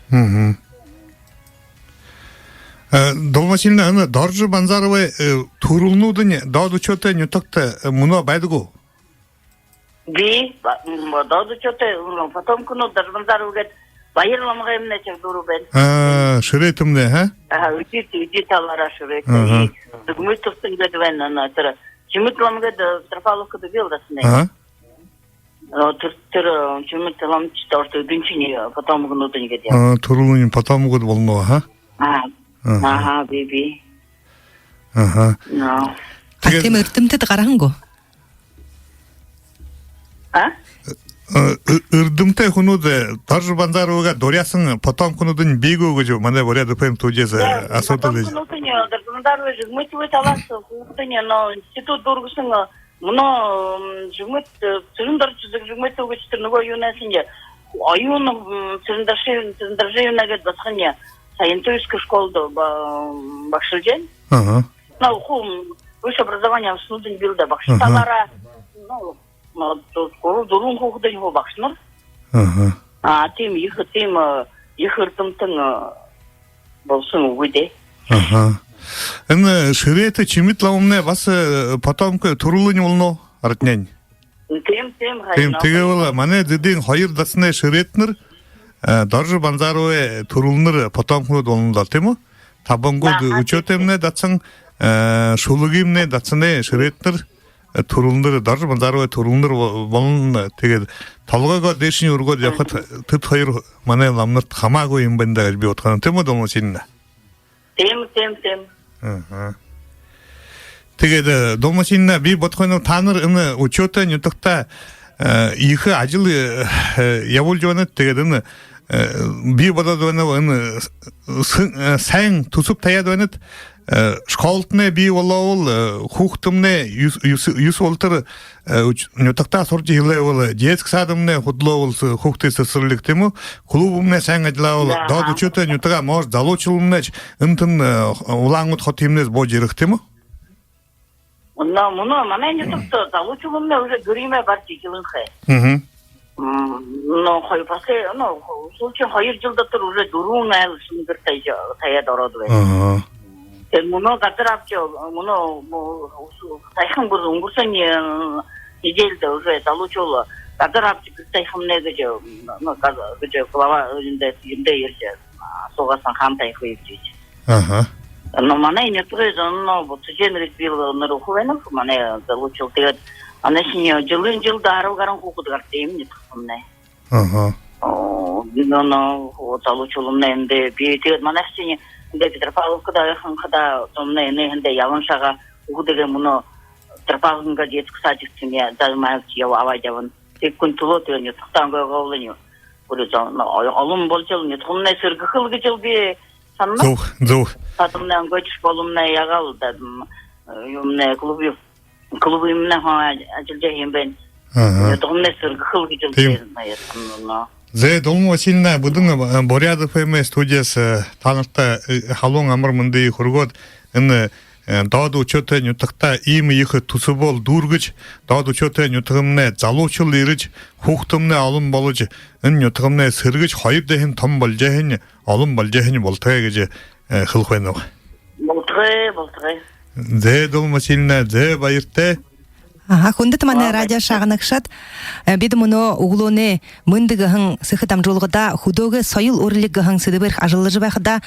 Э, Долма Васильевна, энэ Доржо Банзаровай, э, түрэлнүүдынь Доодо Үшөөтэй нютагта, э, мүнөө байдаг гү? Бии, ба-, м, Доодо Үшөөтэй, м, потомконууд Доржо Банзаровай гээд Баяр ламгаймнай Чагдуров байна. А, Шэрээтэмнай, ха? Аха, үжы, үжы талаараа Шэрээтэ. Аха. И Жигмитовтэн гээд байна, энэ, тэрэ Чимит лам гээд, э, Петропавловкада бии л даа, ха? Аха. Э, тэрэ, тэрэ, э, Чимит ламчта орто дүнчини, э, потомконуудынь гээд яа. А, түрэлнүүдынь потомконууд болоно, ха? А. Аха. Аха, бии, бии. Аха. Но. А тиимэ эрдэмтэд гараһан гү? А? Э, э, эрдэмтэй хүнүүд, э, Доржо Банзаровайгаа дурьяаһан потомконуудынь бии гү гэжэ манай Буряад ФМ студиһаа, э, асуудал. Потомконуудынь, э, Доржо Банзаровай, Жигмитовэй талаһаа хүүгэдынь, но институт дүүргэһэн, э, Мүнөө, м, Жигмит, э, Цырен-Доржо Жигмитов гэжэ тэрэ нүгөө юунһээ, оюун, м, Цырен-Доржо, Цырен-Доржо юунһээ гээд басаган, саентуйскэ школада ба-, багшалжа байна. Аха. Ну, хуу, м, высшее образование абаһануудынь бии л даа, багша талаараа, ну, м, дуу-, гурбан, дүрбэн хүүгэдынь хуу багшанар. Аха. А, тиимэ ехэ, тиимэ, э, ехэ эрдэмтэн, э, болоһон үгы даа. Аха. Энэ Шэрээтэ Чимит ламамнай баһа, э, потомок, түрэлынь болоно, родня. Тиимэ, тиимэ, тиимэ, харин. Тиигээ бол манай Зэдын хоёр дасанай Шэрээтэнэр, э, Доржо Банзаровай түрэлнэр, потомконууд болоно даа, тиимэ гү? Табангууд, аха, Үшөөтэймнай дасан, э, Шүлэгымнай дасанай Шэрээтэнэр, э, түрэлнэр, Доржо Банзаровай түрэлнэр бо-, болоно, тиигээд толгойгоо дээшэнь үргөөд ябахада, тэдэ хоёр манай ламанарта хамаагүй юм байна даа гэжэ би бодохонь, тиимэ гү, Долма Васильевна? Тиимэ, тиимэ, тиимэ. Аха. Тиигээд, э, Долма Васильевна, би бодохонь, таанар энэ Үшөөтэй нютагта, э, ехэ ажал, э, э, ябуулжа байнат, тиигээд энэ, э, би бодоод байнаб, энэ, э, һэн-, э, һайн түсэб табяад байнат, э, школтнай бии болоо бол, э, хүүгэдтэмнай юс-, юс-, юһэ болотор, э, үч-, нютагтаа һуража эхилээ бол, детсад садмнай хүдэлөө бол, с-, хүүгэдые сэсэрлигы, тиимэ гү? Клубмнай һайн ажаллаа бол, да, Доодо Үшөөтэй нютагаа, может, залуушуулнай энэ тэн, э, Улаан-Үдэ хотынь бии болжо ерэхэ, тиимэ гү? Мүнөө, мүнөө манай нютагта залуушуулнай уже дүримнай барижа эхилһэн хай. Мгм. М, ну, хой-, после, ну, хо-, случай хоёр жэл дотор уже дүрбэн айл шэнэ гэр табяа-, табяад ороод байна. Аха. Тиигээд мүнөө газар абажа, мүнөө, м, һаяхан бүри үнгэрһэн, э, неделидэ уже залуушуул газар абажа гэр табихамнай гэжэ, м, ну, газ-, гэжэ глава, э, эндэ, эндэ ерэжэ, а, асууһан, хаана табихаб гэжэ. Аха. Но манай нютагай зон, ну, буцажа ерэжэ, бии лэ нэрэ үгэхэ байна манай залуушуул. Тиигээд манай шэнэ жэлэй, жэлдэ арбан гаран хүүгэд гаража, иимэ нютагтамнай. Аха. Оо, ну, ну, вот, залуушуулнай эндэ бии. Тиигээд манай шэнэ эндэ Петропавловкада байхадаа, зомнай энэ эндэ ябаһан шагаа, хүүгэдээ мүнөө Петропавловкын детский садик тиимэ, занимаются, яа, абаад ябана. Тиигэхын түлөө тиигээд нютагтаа онгойгоо болоно. Бүри зон, ну, о-, олон болжол, нютагнай сэргэхэл гэжэл би һананаб. Зүб, зүб. Садмнай онгойжо, школмнай яагаал даа, м, э, юумнай, клуб ю-, клубымнай хуу а-, ажаллажа һэн байна. Аха. Нютагнай сэргэхэл гэжэл, тиимэ, би һананаб. Зэ, Долма Васильевна, бидэн, э, Буряад ФМ-эй студиһаа, э, таанарта, э, халуун амар мэндые хүргөөд, энэ, э, Доодо Үшөөтэй нютагта иимэ ехэ түсэб дүүргэжэ, Доодо Үшөөтэй нютагнай залуушуул ерэжэ, хүүгэдтэмнай олон боложо, энэ нютагнай сэргэжэ, хоёр дахин томо болжо һаань, олон болжо һаань болтогой гэжэ, э, хэлэхэ байнаб. Болтогой, болтогой. Зэ, Долма Васильевна, зэ, баяртай. Аха, хүндэтэ манай радио шагнагшад, э, бидэ мүнөө үглөөнэй «Мэндэ» гэһэн сэхэ дамжуулгада «Хүдөөгэй соёл уралиг» гэһэн сэдэбээр ажаллажа байхадаа,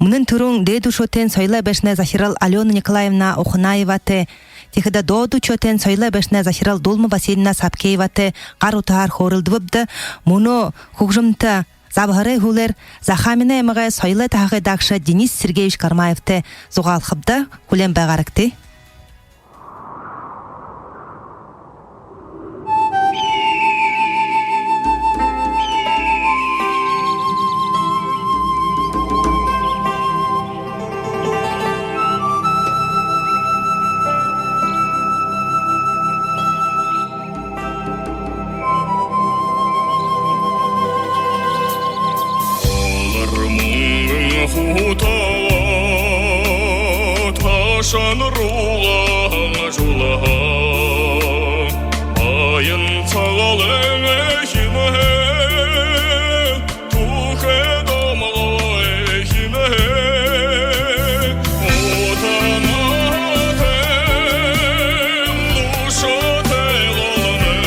мүнөө түрүүн Дээдэ Үшөөтэйн соёлой байшанай захирал Алёна Николаевна Уханаеватай, тиихэдэ Доодо Үшөөтэйн соёлой байшанай захирал Долма Васильевна Сапкееватай гар утаһаар хөөрэлдэбэбди. Мүнөө хүгжэмтэ Забһарай һүүлээр Захааминай аймагай соёлой таһагай даагша Денис Сергеевич Гармаевтай зугаалхабди, хүлеэн байгаарагты. Олор мүнгэн хутаа ташаан руугаа ханажуулаа. Баян Сагаалган эхинһээ, Түхэ домогой эхинһээ, Утаанай лушуутай голомой,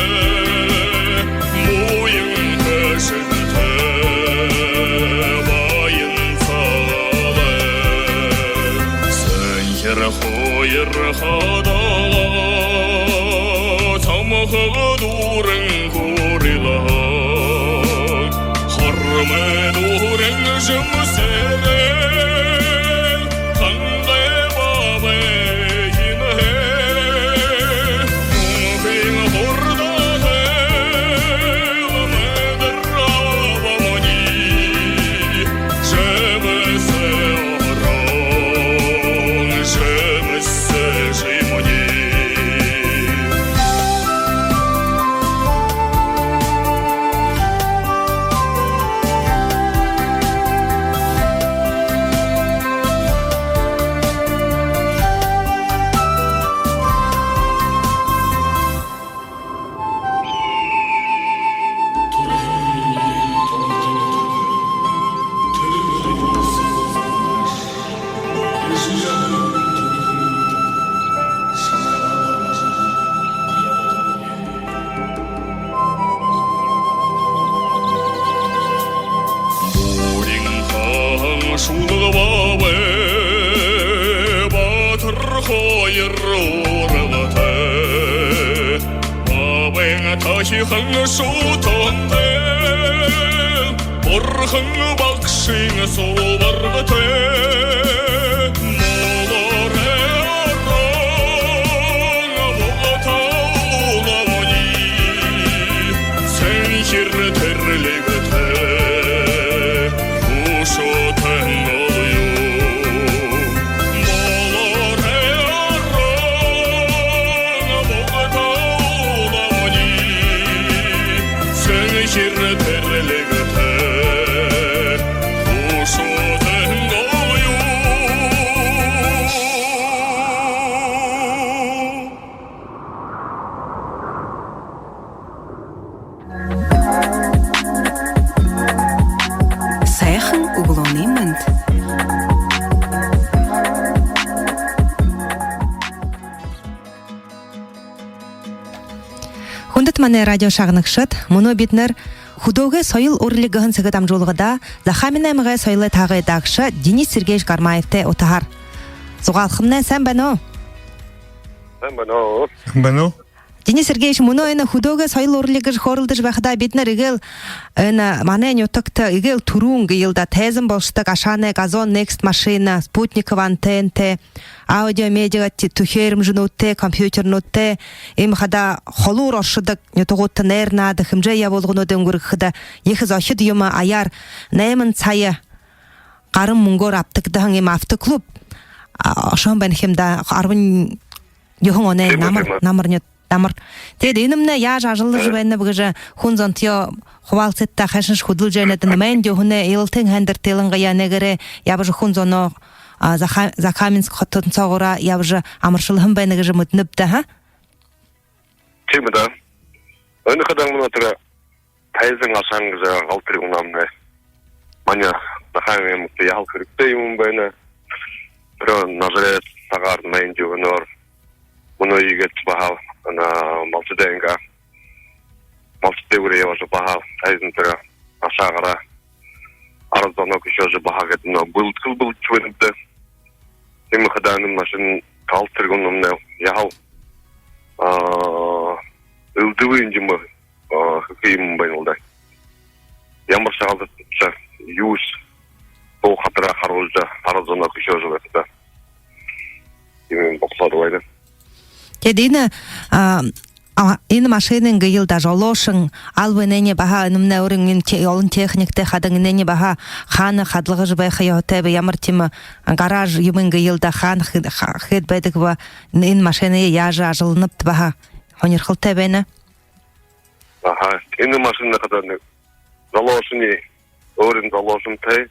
Буян хэшэгтэй Баян Сагаалган. Сэнхир хоёр хадаа самхаг дүүрэн хүрэлөө. Хормой дүүрэн жэмсээрээ Хангай баабай эхинһээ, Үнхын хурдаатай Мэдэр баабамни, жэмэсэй орон, жэмэсэй жимни. Буян хаан Шулга баабай, баатар хоёр ургатай. Баабайн тахихан шүтөөнтэй, бурхан багшын субаргатай. Молорой орон, Бугтаа уламни, сэнхир тэрлигтэй, хүшөөтэй голой. Молорой орон, Бугтаа уламни, сэнхир тэрлигтэй, хүшөөтэй голой. Сайхан үглөөнэй мэндэ. Хүндэтэ манай радио шагнагшад, мүнөө бидэнэр «Хүдөөгэй соёл урлиг» гэһэн сэхэ дамжуулгада Захааминай аймагай соёлой таһагай даагша Денис Сергеевич Гармаевтай утаһаар зугаалхамнай. Сайн байна уу? Сайн байна уу? Сайн байна уу? Денис Сергеевич, мүнөө энэ «Хүдөөгэй соёл урлиг» гэжэ хөөрэлдэжэ байхадаа, бидэнэр эгээл энэ манай нютагта эгээл түрүүн гээл даа, тайзан болошодог ашаанай «Газон Некст» машина, спутникова антеннатай, аудио-медиа ти-, түхеэрэмжэнүүдтэй, компьютернүүдтэй, иимэ хадаа холуур оршодог нютагуудта найр наада, хэмжээ ябуулгануудые үнгэргэхэдэ ехэ зохид юм, аяар найман сая гаран мүнгөөр абтагдаһан иимэ автоклуб, а, ошоһон байна ха юм даа, арбан юһэн оной. Тиимэ, намар, тиимэ. Намар нют-, намар. Тиигээд энэмнай яажа ажаллажа байнаб гэжэ хүн зонтоёо хубаалсыт даа, хайшан шье хүдэлжэ байнат, энэ майнд юһэнэй илалтын һайндэртэ илангаяа нэгэ ерээ ябажа, хүн зоноо, а, Заха-, Закаменск хотын соогуураа ябажа амаршалһан байна гэжэ мэдэнэбди даа, ха? Тиимэ даа. Энэ хадаа мүнөө тэрэ тайзан ашаан гэжэ гал тэргүүнэмнай манай Захааминай аймагта яһала хэрэгтэй юм байна. Тэрэ нажарай сагаар, майнд юһэнөөр мүнөө иигээд баһал, ана, малшадай ангиа, малшадай гүрөө ябажа, баһал тайзан тэрэ ашаагаараа арад зоноо хүхеэжэ, баһа гээд мүнөө бэлэдхэл бэлдэжэ байнабди даа. Иимэ хадаа энэ машин гал тэргүүнэмнай яһала, а, элдэбын юумэ, а, хэхэ юм байна лэ даа. ямар шагаалдашье юушье дуу хатараа харуулжа, арад зоноо хүшөөжэ байхада, иимэ юм болоод байна. Тиигээд энэ, а, а, энэ машинын гээл даа, жолоошон, албан энээниие баһа, энэмнай өөрын энэ те-, олон техниктэй хадаа, энээниие баһа хаана хадалгажа байха ёһотойб, ямар тиимэ гараж юумэн гээл даа, хаана хэ-, ха-, хээд байдаг бэ, энэ машинаа яажа ажалланабта, баһа һонирхолтой байна. Аха, энэ машина хадаа нэгэ жолоошоной, өөрын жолоошонтой.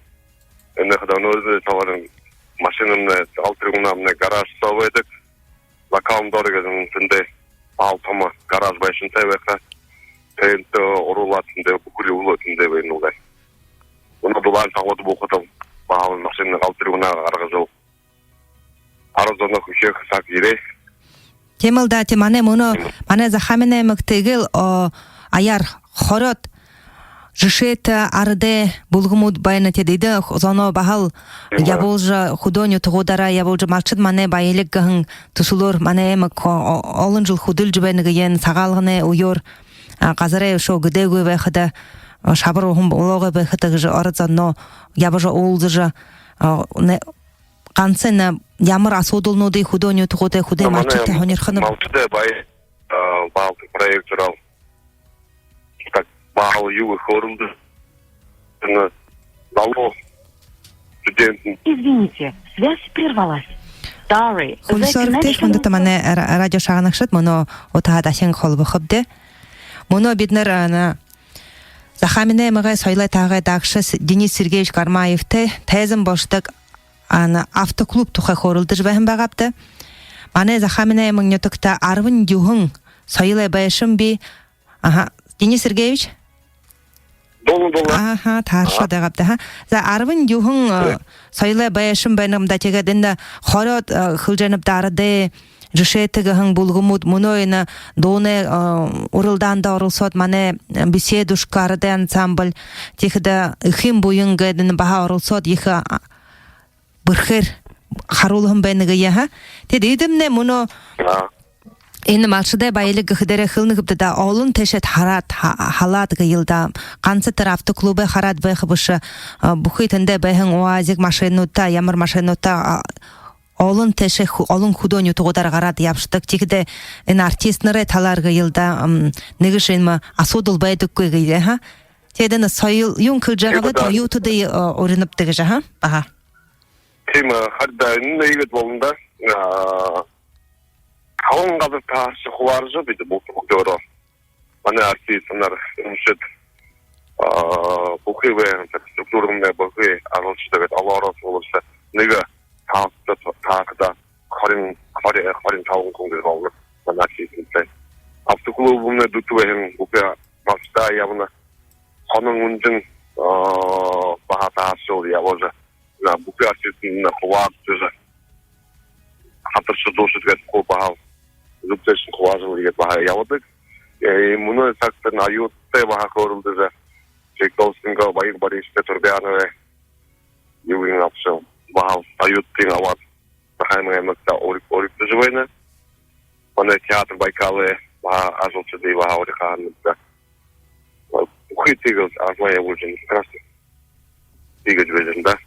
Энэ хадаа өөрын талаар машинамнай, гал тэргүүнэймнай гараж соо байдаг. Лакаун дор гэдэг тэндэ баһал томо гараж байшантай байха. Тэндэ оруулаад, тэндэ бүхэли үглөө тэндэ байна лэ даа. Мүнөө дулаан сагууд бү хадаа баһал машинаа гал тэргүүнээ гаргажал, арад зоноо хүшөөхэ саг ерээ. Тиимэл даа, тиимэ. Манай мүнөө, манай Захааминай аймагта эгээл, о, аяар хорёод жэшээтэ арадай бүлгэмүүд байна. Тэдэ эдэ зоноо баһал ябуулжа, хүдөө нютагуудаараа ябуулжа, «Малшад — манай баялиг» гэһэн түсэлөөр манай аймаг, о-, о-, олон жэл хүдэлжэ байна гээн. Сагаалганай үеэр, а, газарай үшөө гэдэггүй байхада, а, шабар уһан болоогой байхада гэжэ арад зоноо ябажа уулзажа, а, нэ-, гансал ямар асуудалнуудые хүдөө нютагуудай, хүдөө малшадта һонирхоноб? Манай «Малшадай баян», а, баһал проект ороо. Так, баһал юу гэхэ, хөөрэлдөө. Энэ залуу студент. Извините, связь прервалась. Sorry, the connection. Хүндэтэ манай ра-, радио шагнагшад, мүнөө утаһаа дахин холбохобди. Мүнөө бидэнэр, а, на Захааминай аймагай соёлой таһагай даагша Денис Сергеевич Гармаевтай тайзан болошодог, а, на автоклуб тухай хөөрэлдэжэ байһан байгаабди. Манай Захааминай аймаг нютагта арбан юһэн соёлой байшан бии. Аха, Денис Сергеевич? Дуулан, дуулан. Аха, тааршаад байгаабди, аха. За, арбан юһэн, э, соёлой байшан байна юм даа. Тиигээд энэ хорёод, э, хэлэжэ байнабди, арадай жэшээтэ гэһэн бүлгэмүүд, мүнөө энэ дуунай, э, урилдаанда оролсоод, манай, э, «Беседушка» арадай ансамбль, тиихэдэ «Эхын буян» гээд энэ баһа оролсоод, ехэ, а, бэрхээр харуулһан байна гээ, аха. Тиигээд эдэмнай мүнөө энэ «Малшадай баялиг» гэхэдээрээ хэлэнэ гээбди даа, олон тээшээ хараад, ха-, халаад гээл даа. Гансал тэрэ автоклубай хараад байха бэшэ, а, бүхы тэндэ байһан УАЗик машинуудта, ямар машинуудта, а, олон тээшээ хү-, олон хүдөө нютагуудаар гараад ябашадаг. Тиихэдэ энэ артистнарай талаар гээл даа, м, нэгэшье иимэ асуудал байдаггүй гээ, аха. Тиигээд энэ соёл юун хэлэжэ байгааб, тиихэдэ оюутадые, э, уринабди гэжэ, аха. Аха. Тиимэ, харин даа, энэ иигээд болоно даа. А, халуун газар таарша хубааржа бидэ бү-, бүгэдөөрөө. Манай артистнар, эмшэд, а, бүхы байһан, так, структурнай бүхы ажалшад гээд, олоороо сугларжа, нэгэ таалта та-, таахада хорин, хори-, хорин табан хүн гээд болоно манай артистнартай. Автоклубнай дүтэ байһан, бүхы малшадаа ябана. Хонон, Үнжэн, а, баһа тааршал ябажа, на, бүхы артистнарнай хубаагдажа, хатаршад, дуушад гээд хуу баһал зүб тээшэнь хубаажал иигээд баһа ябадаг. Э, мүнөө сагта оюутадтай баһа хөөрэлдэжэ, Чайковскиин Баян Борисович Турбяновай юуень абшал, баһал оюутадынь абаад, Захааминай аймагта уриг-, уригдажа байна. Манай театр «Байкалай» баһа ажалшадые баһа урихаа һананабди даа. Бүхы тиигээл ажалаа ябуулжа байна. Страшно. Тиигэжэ байна даа.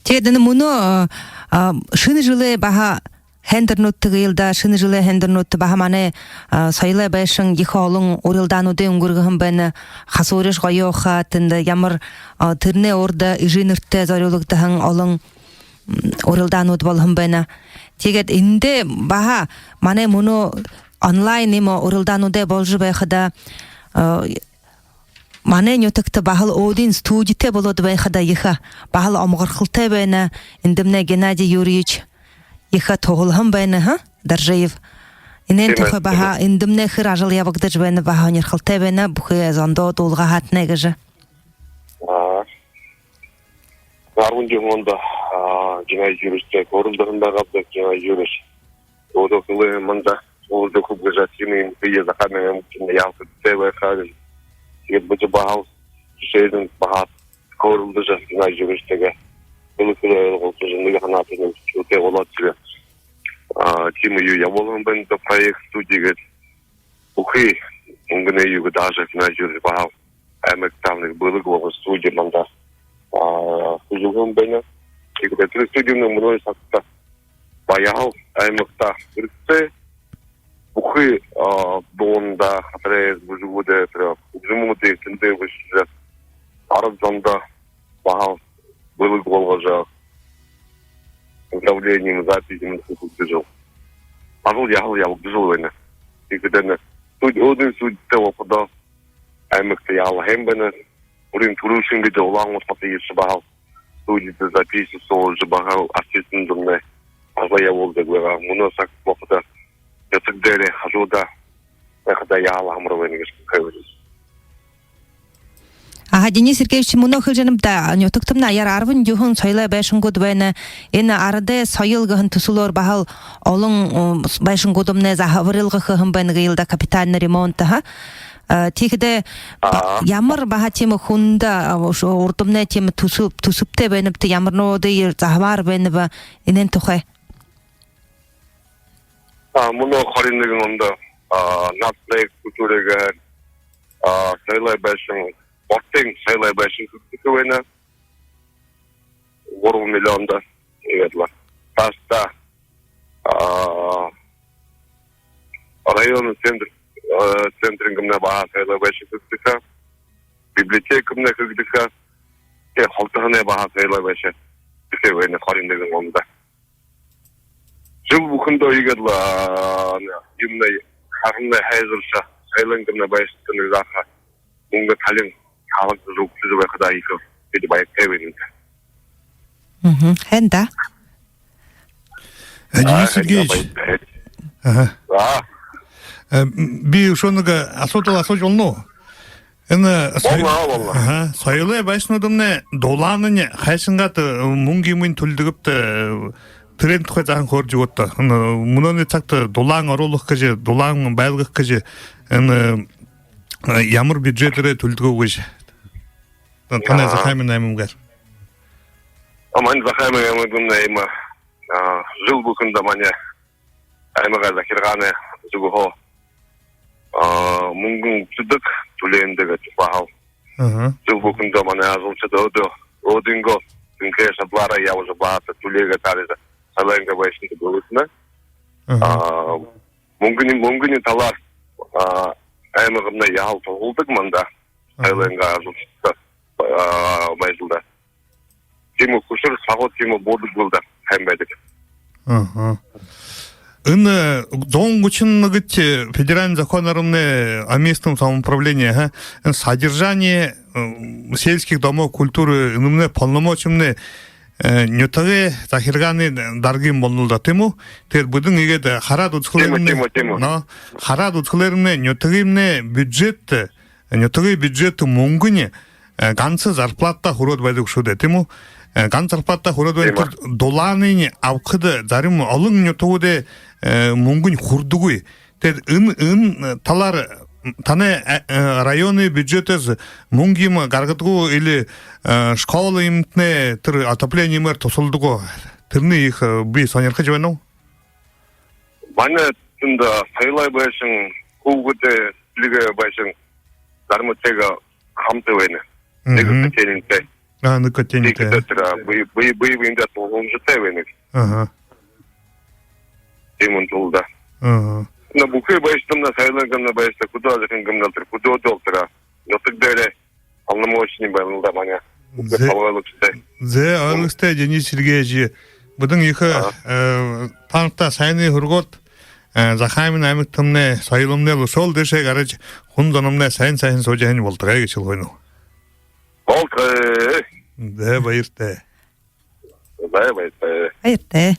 Тиигээд энэ мүнөө, а, а, шэнэ жэлэй баһа һайндэрнүүдтэ гээл даа, шэнэ жэлэй һайндэрнүүдтэ баһа манай, а, соёлой байшан ехэ олон урилдаануудые үнгэргэһэн байна. Хасууриш гоёохо, тэндэ ямар, а, тэрэнэй урда эжынэртэ зорюулагдаһан олон, м, урилдаанууд болоһон байна. Тиигээд эндэ баһа манай мүнөө онлайн иимэ урилдаануудай болжо байхада, а, манай нютагта баһал өөдын студитэй болоод байхада ехэ баһал омогорхолтой байна. Эндэмнай Геннадий Юрьевич ехэ туһалһан байна, аха, Доржиев. Энээн тухай баһа, эндэмнай хэр ажал ябагдажа байна, баһа һонирхолтой байна. Бүхы зондоо дуулгаһаатнай гэжэ. А, арбан юһэн ондо, а, Геннадий Юрьевичтэй хөөрэлдэһэн байгаабди, Геннадий Юрьевич. Өөрөө хэлээ һэн манда, хөөрэлдэхэ гэжэ, тиимэ юм, би Захааминай аймагтаа ябахатай байха гэжэ. Тиигээд бидэ баһал жэшээнь баһа хөөрэлдэжэ, Геннадий Юрьевичтэйгээ хэлэхэ, ойлголсожо, нэгэ һанаатай, нэгэ сэдьхэлтэй болоод, тиигээд, а, тиимэ юу ябуулһан байна даа, проект студи гээд. Бүхы мүнгэнэй юугээ даже Геннадий Юрьевич баһал аймагтамнай бэлэг болгожо студи манда, а, хүжэлһэн байна. Тиигээд тэрэ студимнай мүнөө сагта баяһал аймагта хэрэгтэй. Бүхы, а, дуунда, хатарай, бүжэгүүдээ, тэрэ үгзэмүүдые тэндэ бэшэжэ, арад зондо баһал бэлэг болгожо, оздоровлением, записями хүгжэжэл, ажал яһала ябагдажал байна. Тиигээд энэ студи-, өөдэнь студитэй болоходоо аймагта яһала һайн байна. Өөрын түрүүшын бидэ Улаан-Үдэ хотодо ерэжэ, баһал студидэ запись суулгажа, баһал артистнууднай ажалаа ябуулдаг байгаа. Мүнөө саг болоходоо нютаг дээрэ, хажуудаа байхада яһала амар байна гэжэ хэлэхэ байнаб. Аха, Денис Сергеевич, мүнөө хэлэжэ байнаб даа, нютагтамнай аяар арбан юһэн соёлой байшангууд байна. Энэ «Арадай соёл» гэһэн түсэлөөр баһал олон, м, байшангууднай заһабарилга хэһэн байна гээл даа, капитальный ремонт, аха. Э, тиихэдэ ба-, Аа. Ямар баһа тиимэ хүндэ, а, уш-, урдамнай тиимэ түсэб-, түсэбтэй байнабта, ямарнуудые заһабаар байнаб, энээн тухай? А, мүнөө хорин нэгэн ондо, а, нацпроект культуры гээд, а, соёлой байшан, Бортын соёлой байшан хэгдэхэ байна. Гурбан миллиондо. Иигээд лэ. Таашадаа, а, районный центр, э, центрынгэмнай баһа соёлой байшан хэгдэхэ. Библиотекамнай хэгдэхэ. Тээ, холтоһоной баһа соёлой байшан хэгдэхэ байна хорин нэгэн ондо. Жэл бүхэндөө иигээд лэ, а, юумэнэй, харамнай һайжаржа, соёлойнгоо байшангуудые зааха мүнгэ талин хаалгадажа үгтэжэ байхада ехэ бидэ баяртай байнабди. Мгм. Һайн даа. Э, Денис Сергеевич. Аа, баяртай. Аха. Аа. Э, м, би үшөө нэгэ асуудал асуужа болоно гү? Энэ соёл-, Болоно, болоно. Аха, соёлой байшангууднай дулаанынь хайшан гээд, э, мүнгэ юумыень түлэдэгбта, э, тэрээн тухай заахан хөөржэ үгыт даа. Энэ мүнөөнэй сагта дулаан оруулха гэжэ, дулаан байлгаха гэжэ, энэ, э, ямар бюджетээрээ түлэдэг гү гэжэ. Танай Аха. Захааминай аймагаар. А, манай Захааминай аймагта иимэ, а, жэл бүхэндэ манай аймагай захиргаанай зүгһөө, а, мүнгэн үгтэдэг, түлеэндэг гэжэ баһал. Аха. Жэл бүхэндэ манай ажалшад өөдөө, өөдынгөө тэнхээ шадалаараа ябажа, баһа түлеэгээ тааража, соёлойнгоо байшанда бэлдэхэнь. Аха. А, мүнгэниинь, мүнгэниинь талаар, а, аймагнай яһала туһалдаг манда. Аха. Соёлойнгоо ажалшадта, а, байжал даа. Тиимэ хүшэр сагууд тиимэ буудаг бол даа, һайн байдаг. Аха. Энэ зуун гушан нэгэдэхи федеральный законоорнай о местном самоуправлении, аха, энэ содержание, э, сельских домов культуры, энэмнай полномочимнай, э, нютагай захиргаанай даргын болоно лэ даа, тиимэ гү? Тэрэ бидэн иигээд хараад үзэхэлээрнай. Тиимэ, тиимэ, тиимэ. Но, хараад үзэхэлээрнай нютагаймнай бюджет, нютагай бюджет мүнгэнь, э, ганса зарплатада хүрөөд байдаг шүү дээ, тиимэ гү? Э, ганса зарплатада хүрөөд байна. Тиимэ. Тэрэ дулаанынь абахада зарим олон нютагуудай, э, мүнгэнь хүрэдэггүй. Тэрэ энэ, энэ талаар танай, э, э, районный бюджетһээ мүнгэ юумэ гаргадаг гү или, э, школа юумэтнай, тэрэ отопление юумээр туһалдаг гү? Тэрэнээ ехэ, э, би һонирхожо байнаб. Манай тэндэ соёлой байшан, хүүгэдэй, э, бэлигэй байшан, зарим тиигээд хамта байна. Мгм. Нэгэ котельнайтай. А, нэгэ котельнайтай. Тиигээд тэрэ бэе, бэе, бэе бэедээ туһаламжатай байна. Аха. Тиимэ юм даа. Аха. Но бүхы байшангамнай, соёлойнгоо байшан, хүдөө захирангамнай тэрэ, хүдөөдөө тэрэ, нютаг дээрээ полномочный байна лэ даа манай. Зэ-, Бүхы толгойлогчтой. Зэ, ойлгостой, Денис Сергеевич. Бидэн ехэ, Аха. э, тантай һайниие хүргөөд, э, Захааминай аймагтамнай, соёломнай лэ үшөөл дээшээ гаража, хүн зономнай һайн сайхан һуужа һуунабди гэжэ хэлэхэ байнаб. Болтогой. Зэ, баяртай. Зэ, баяртай. Баяртай.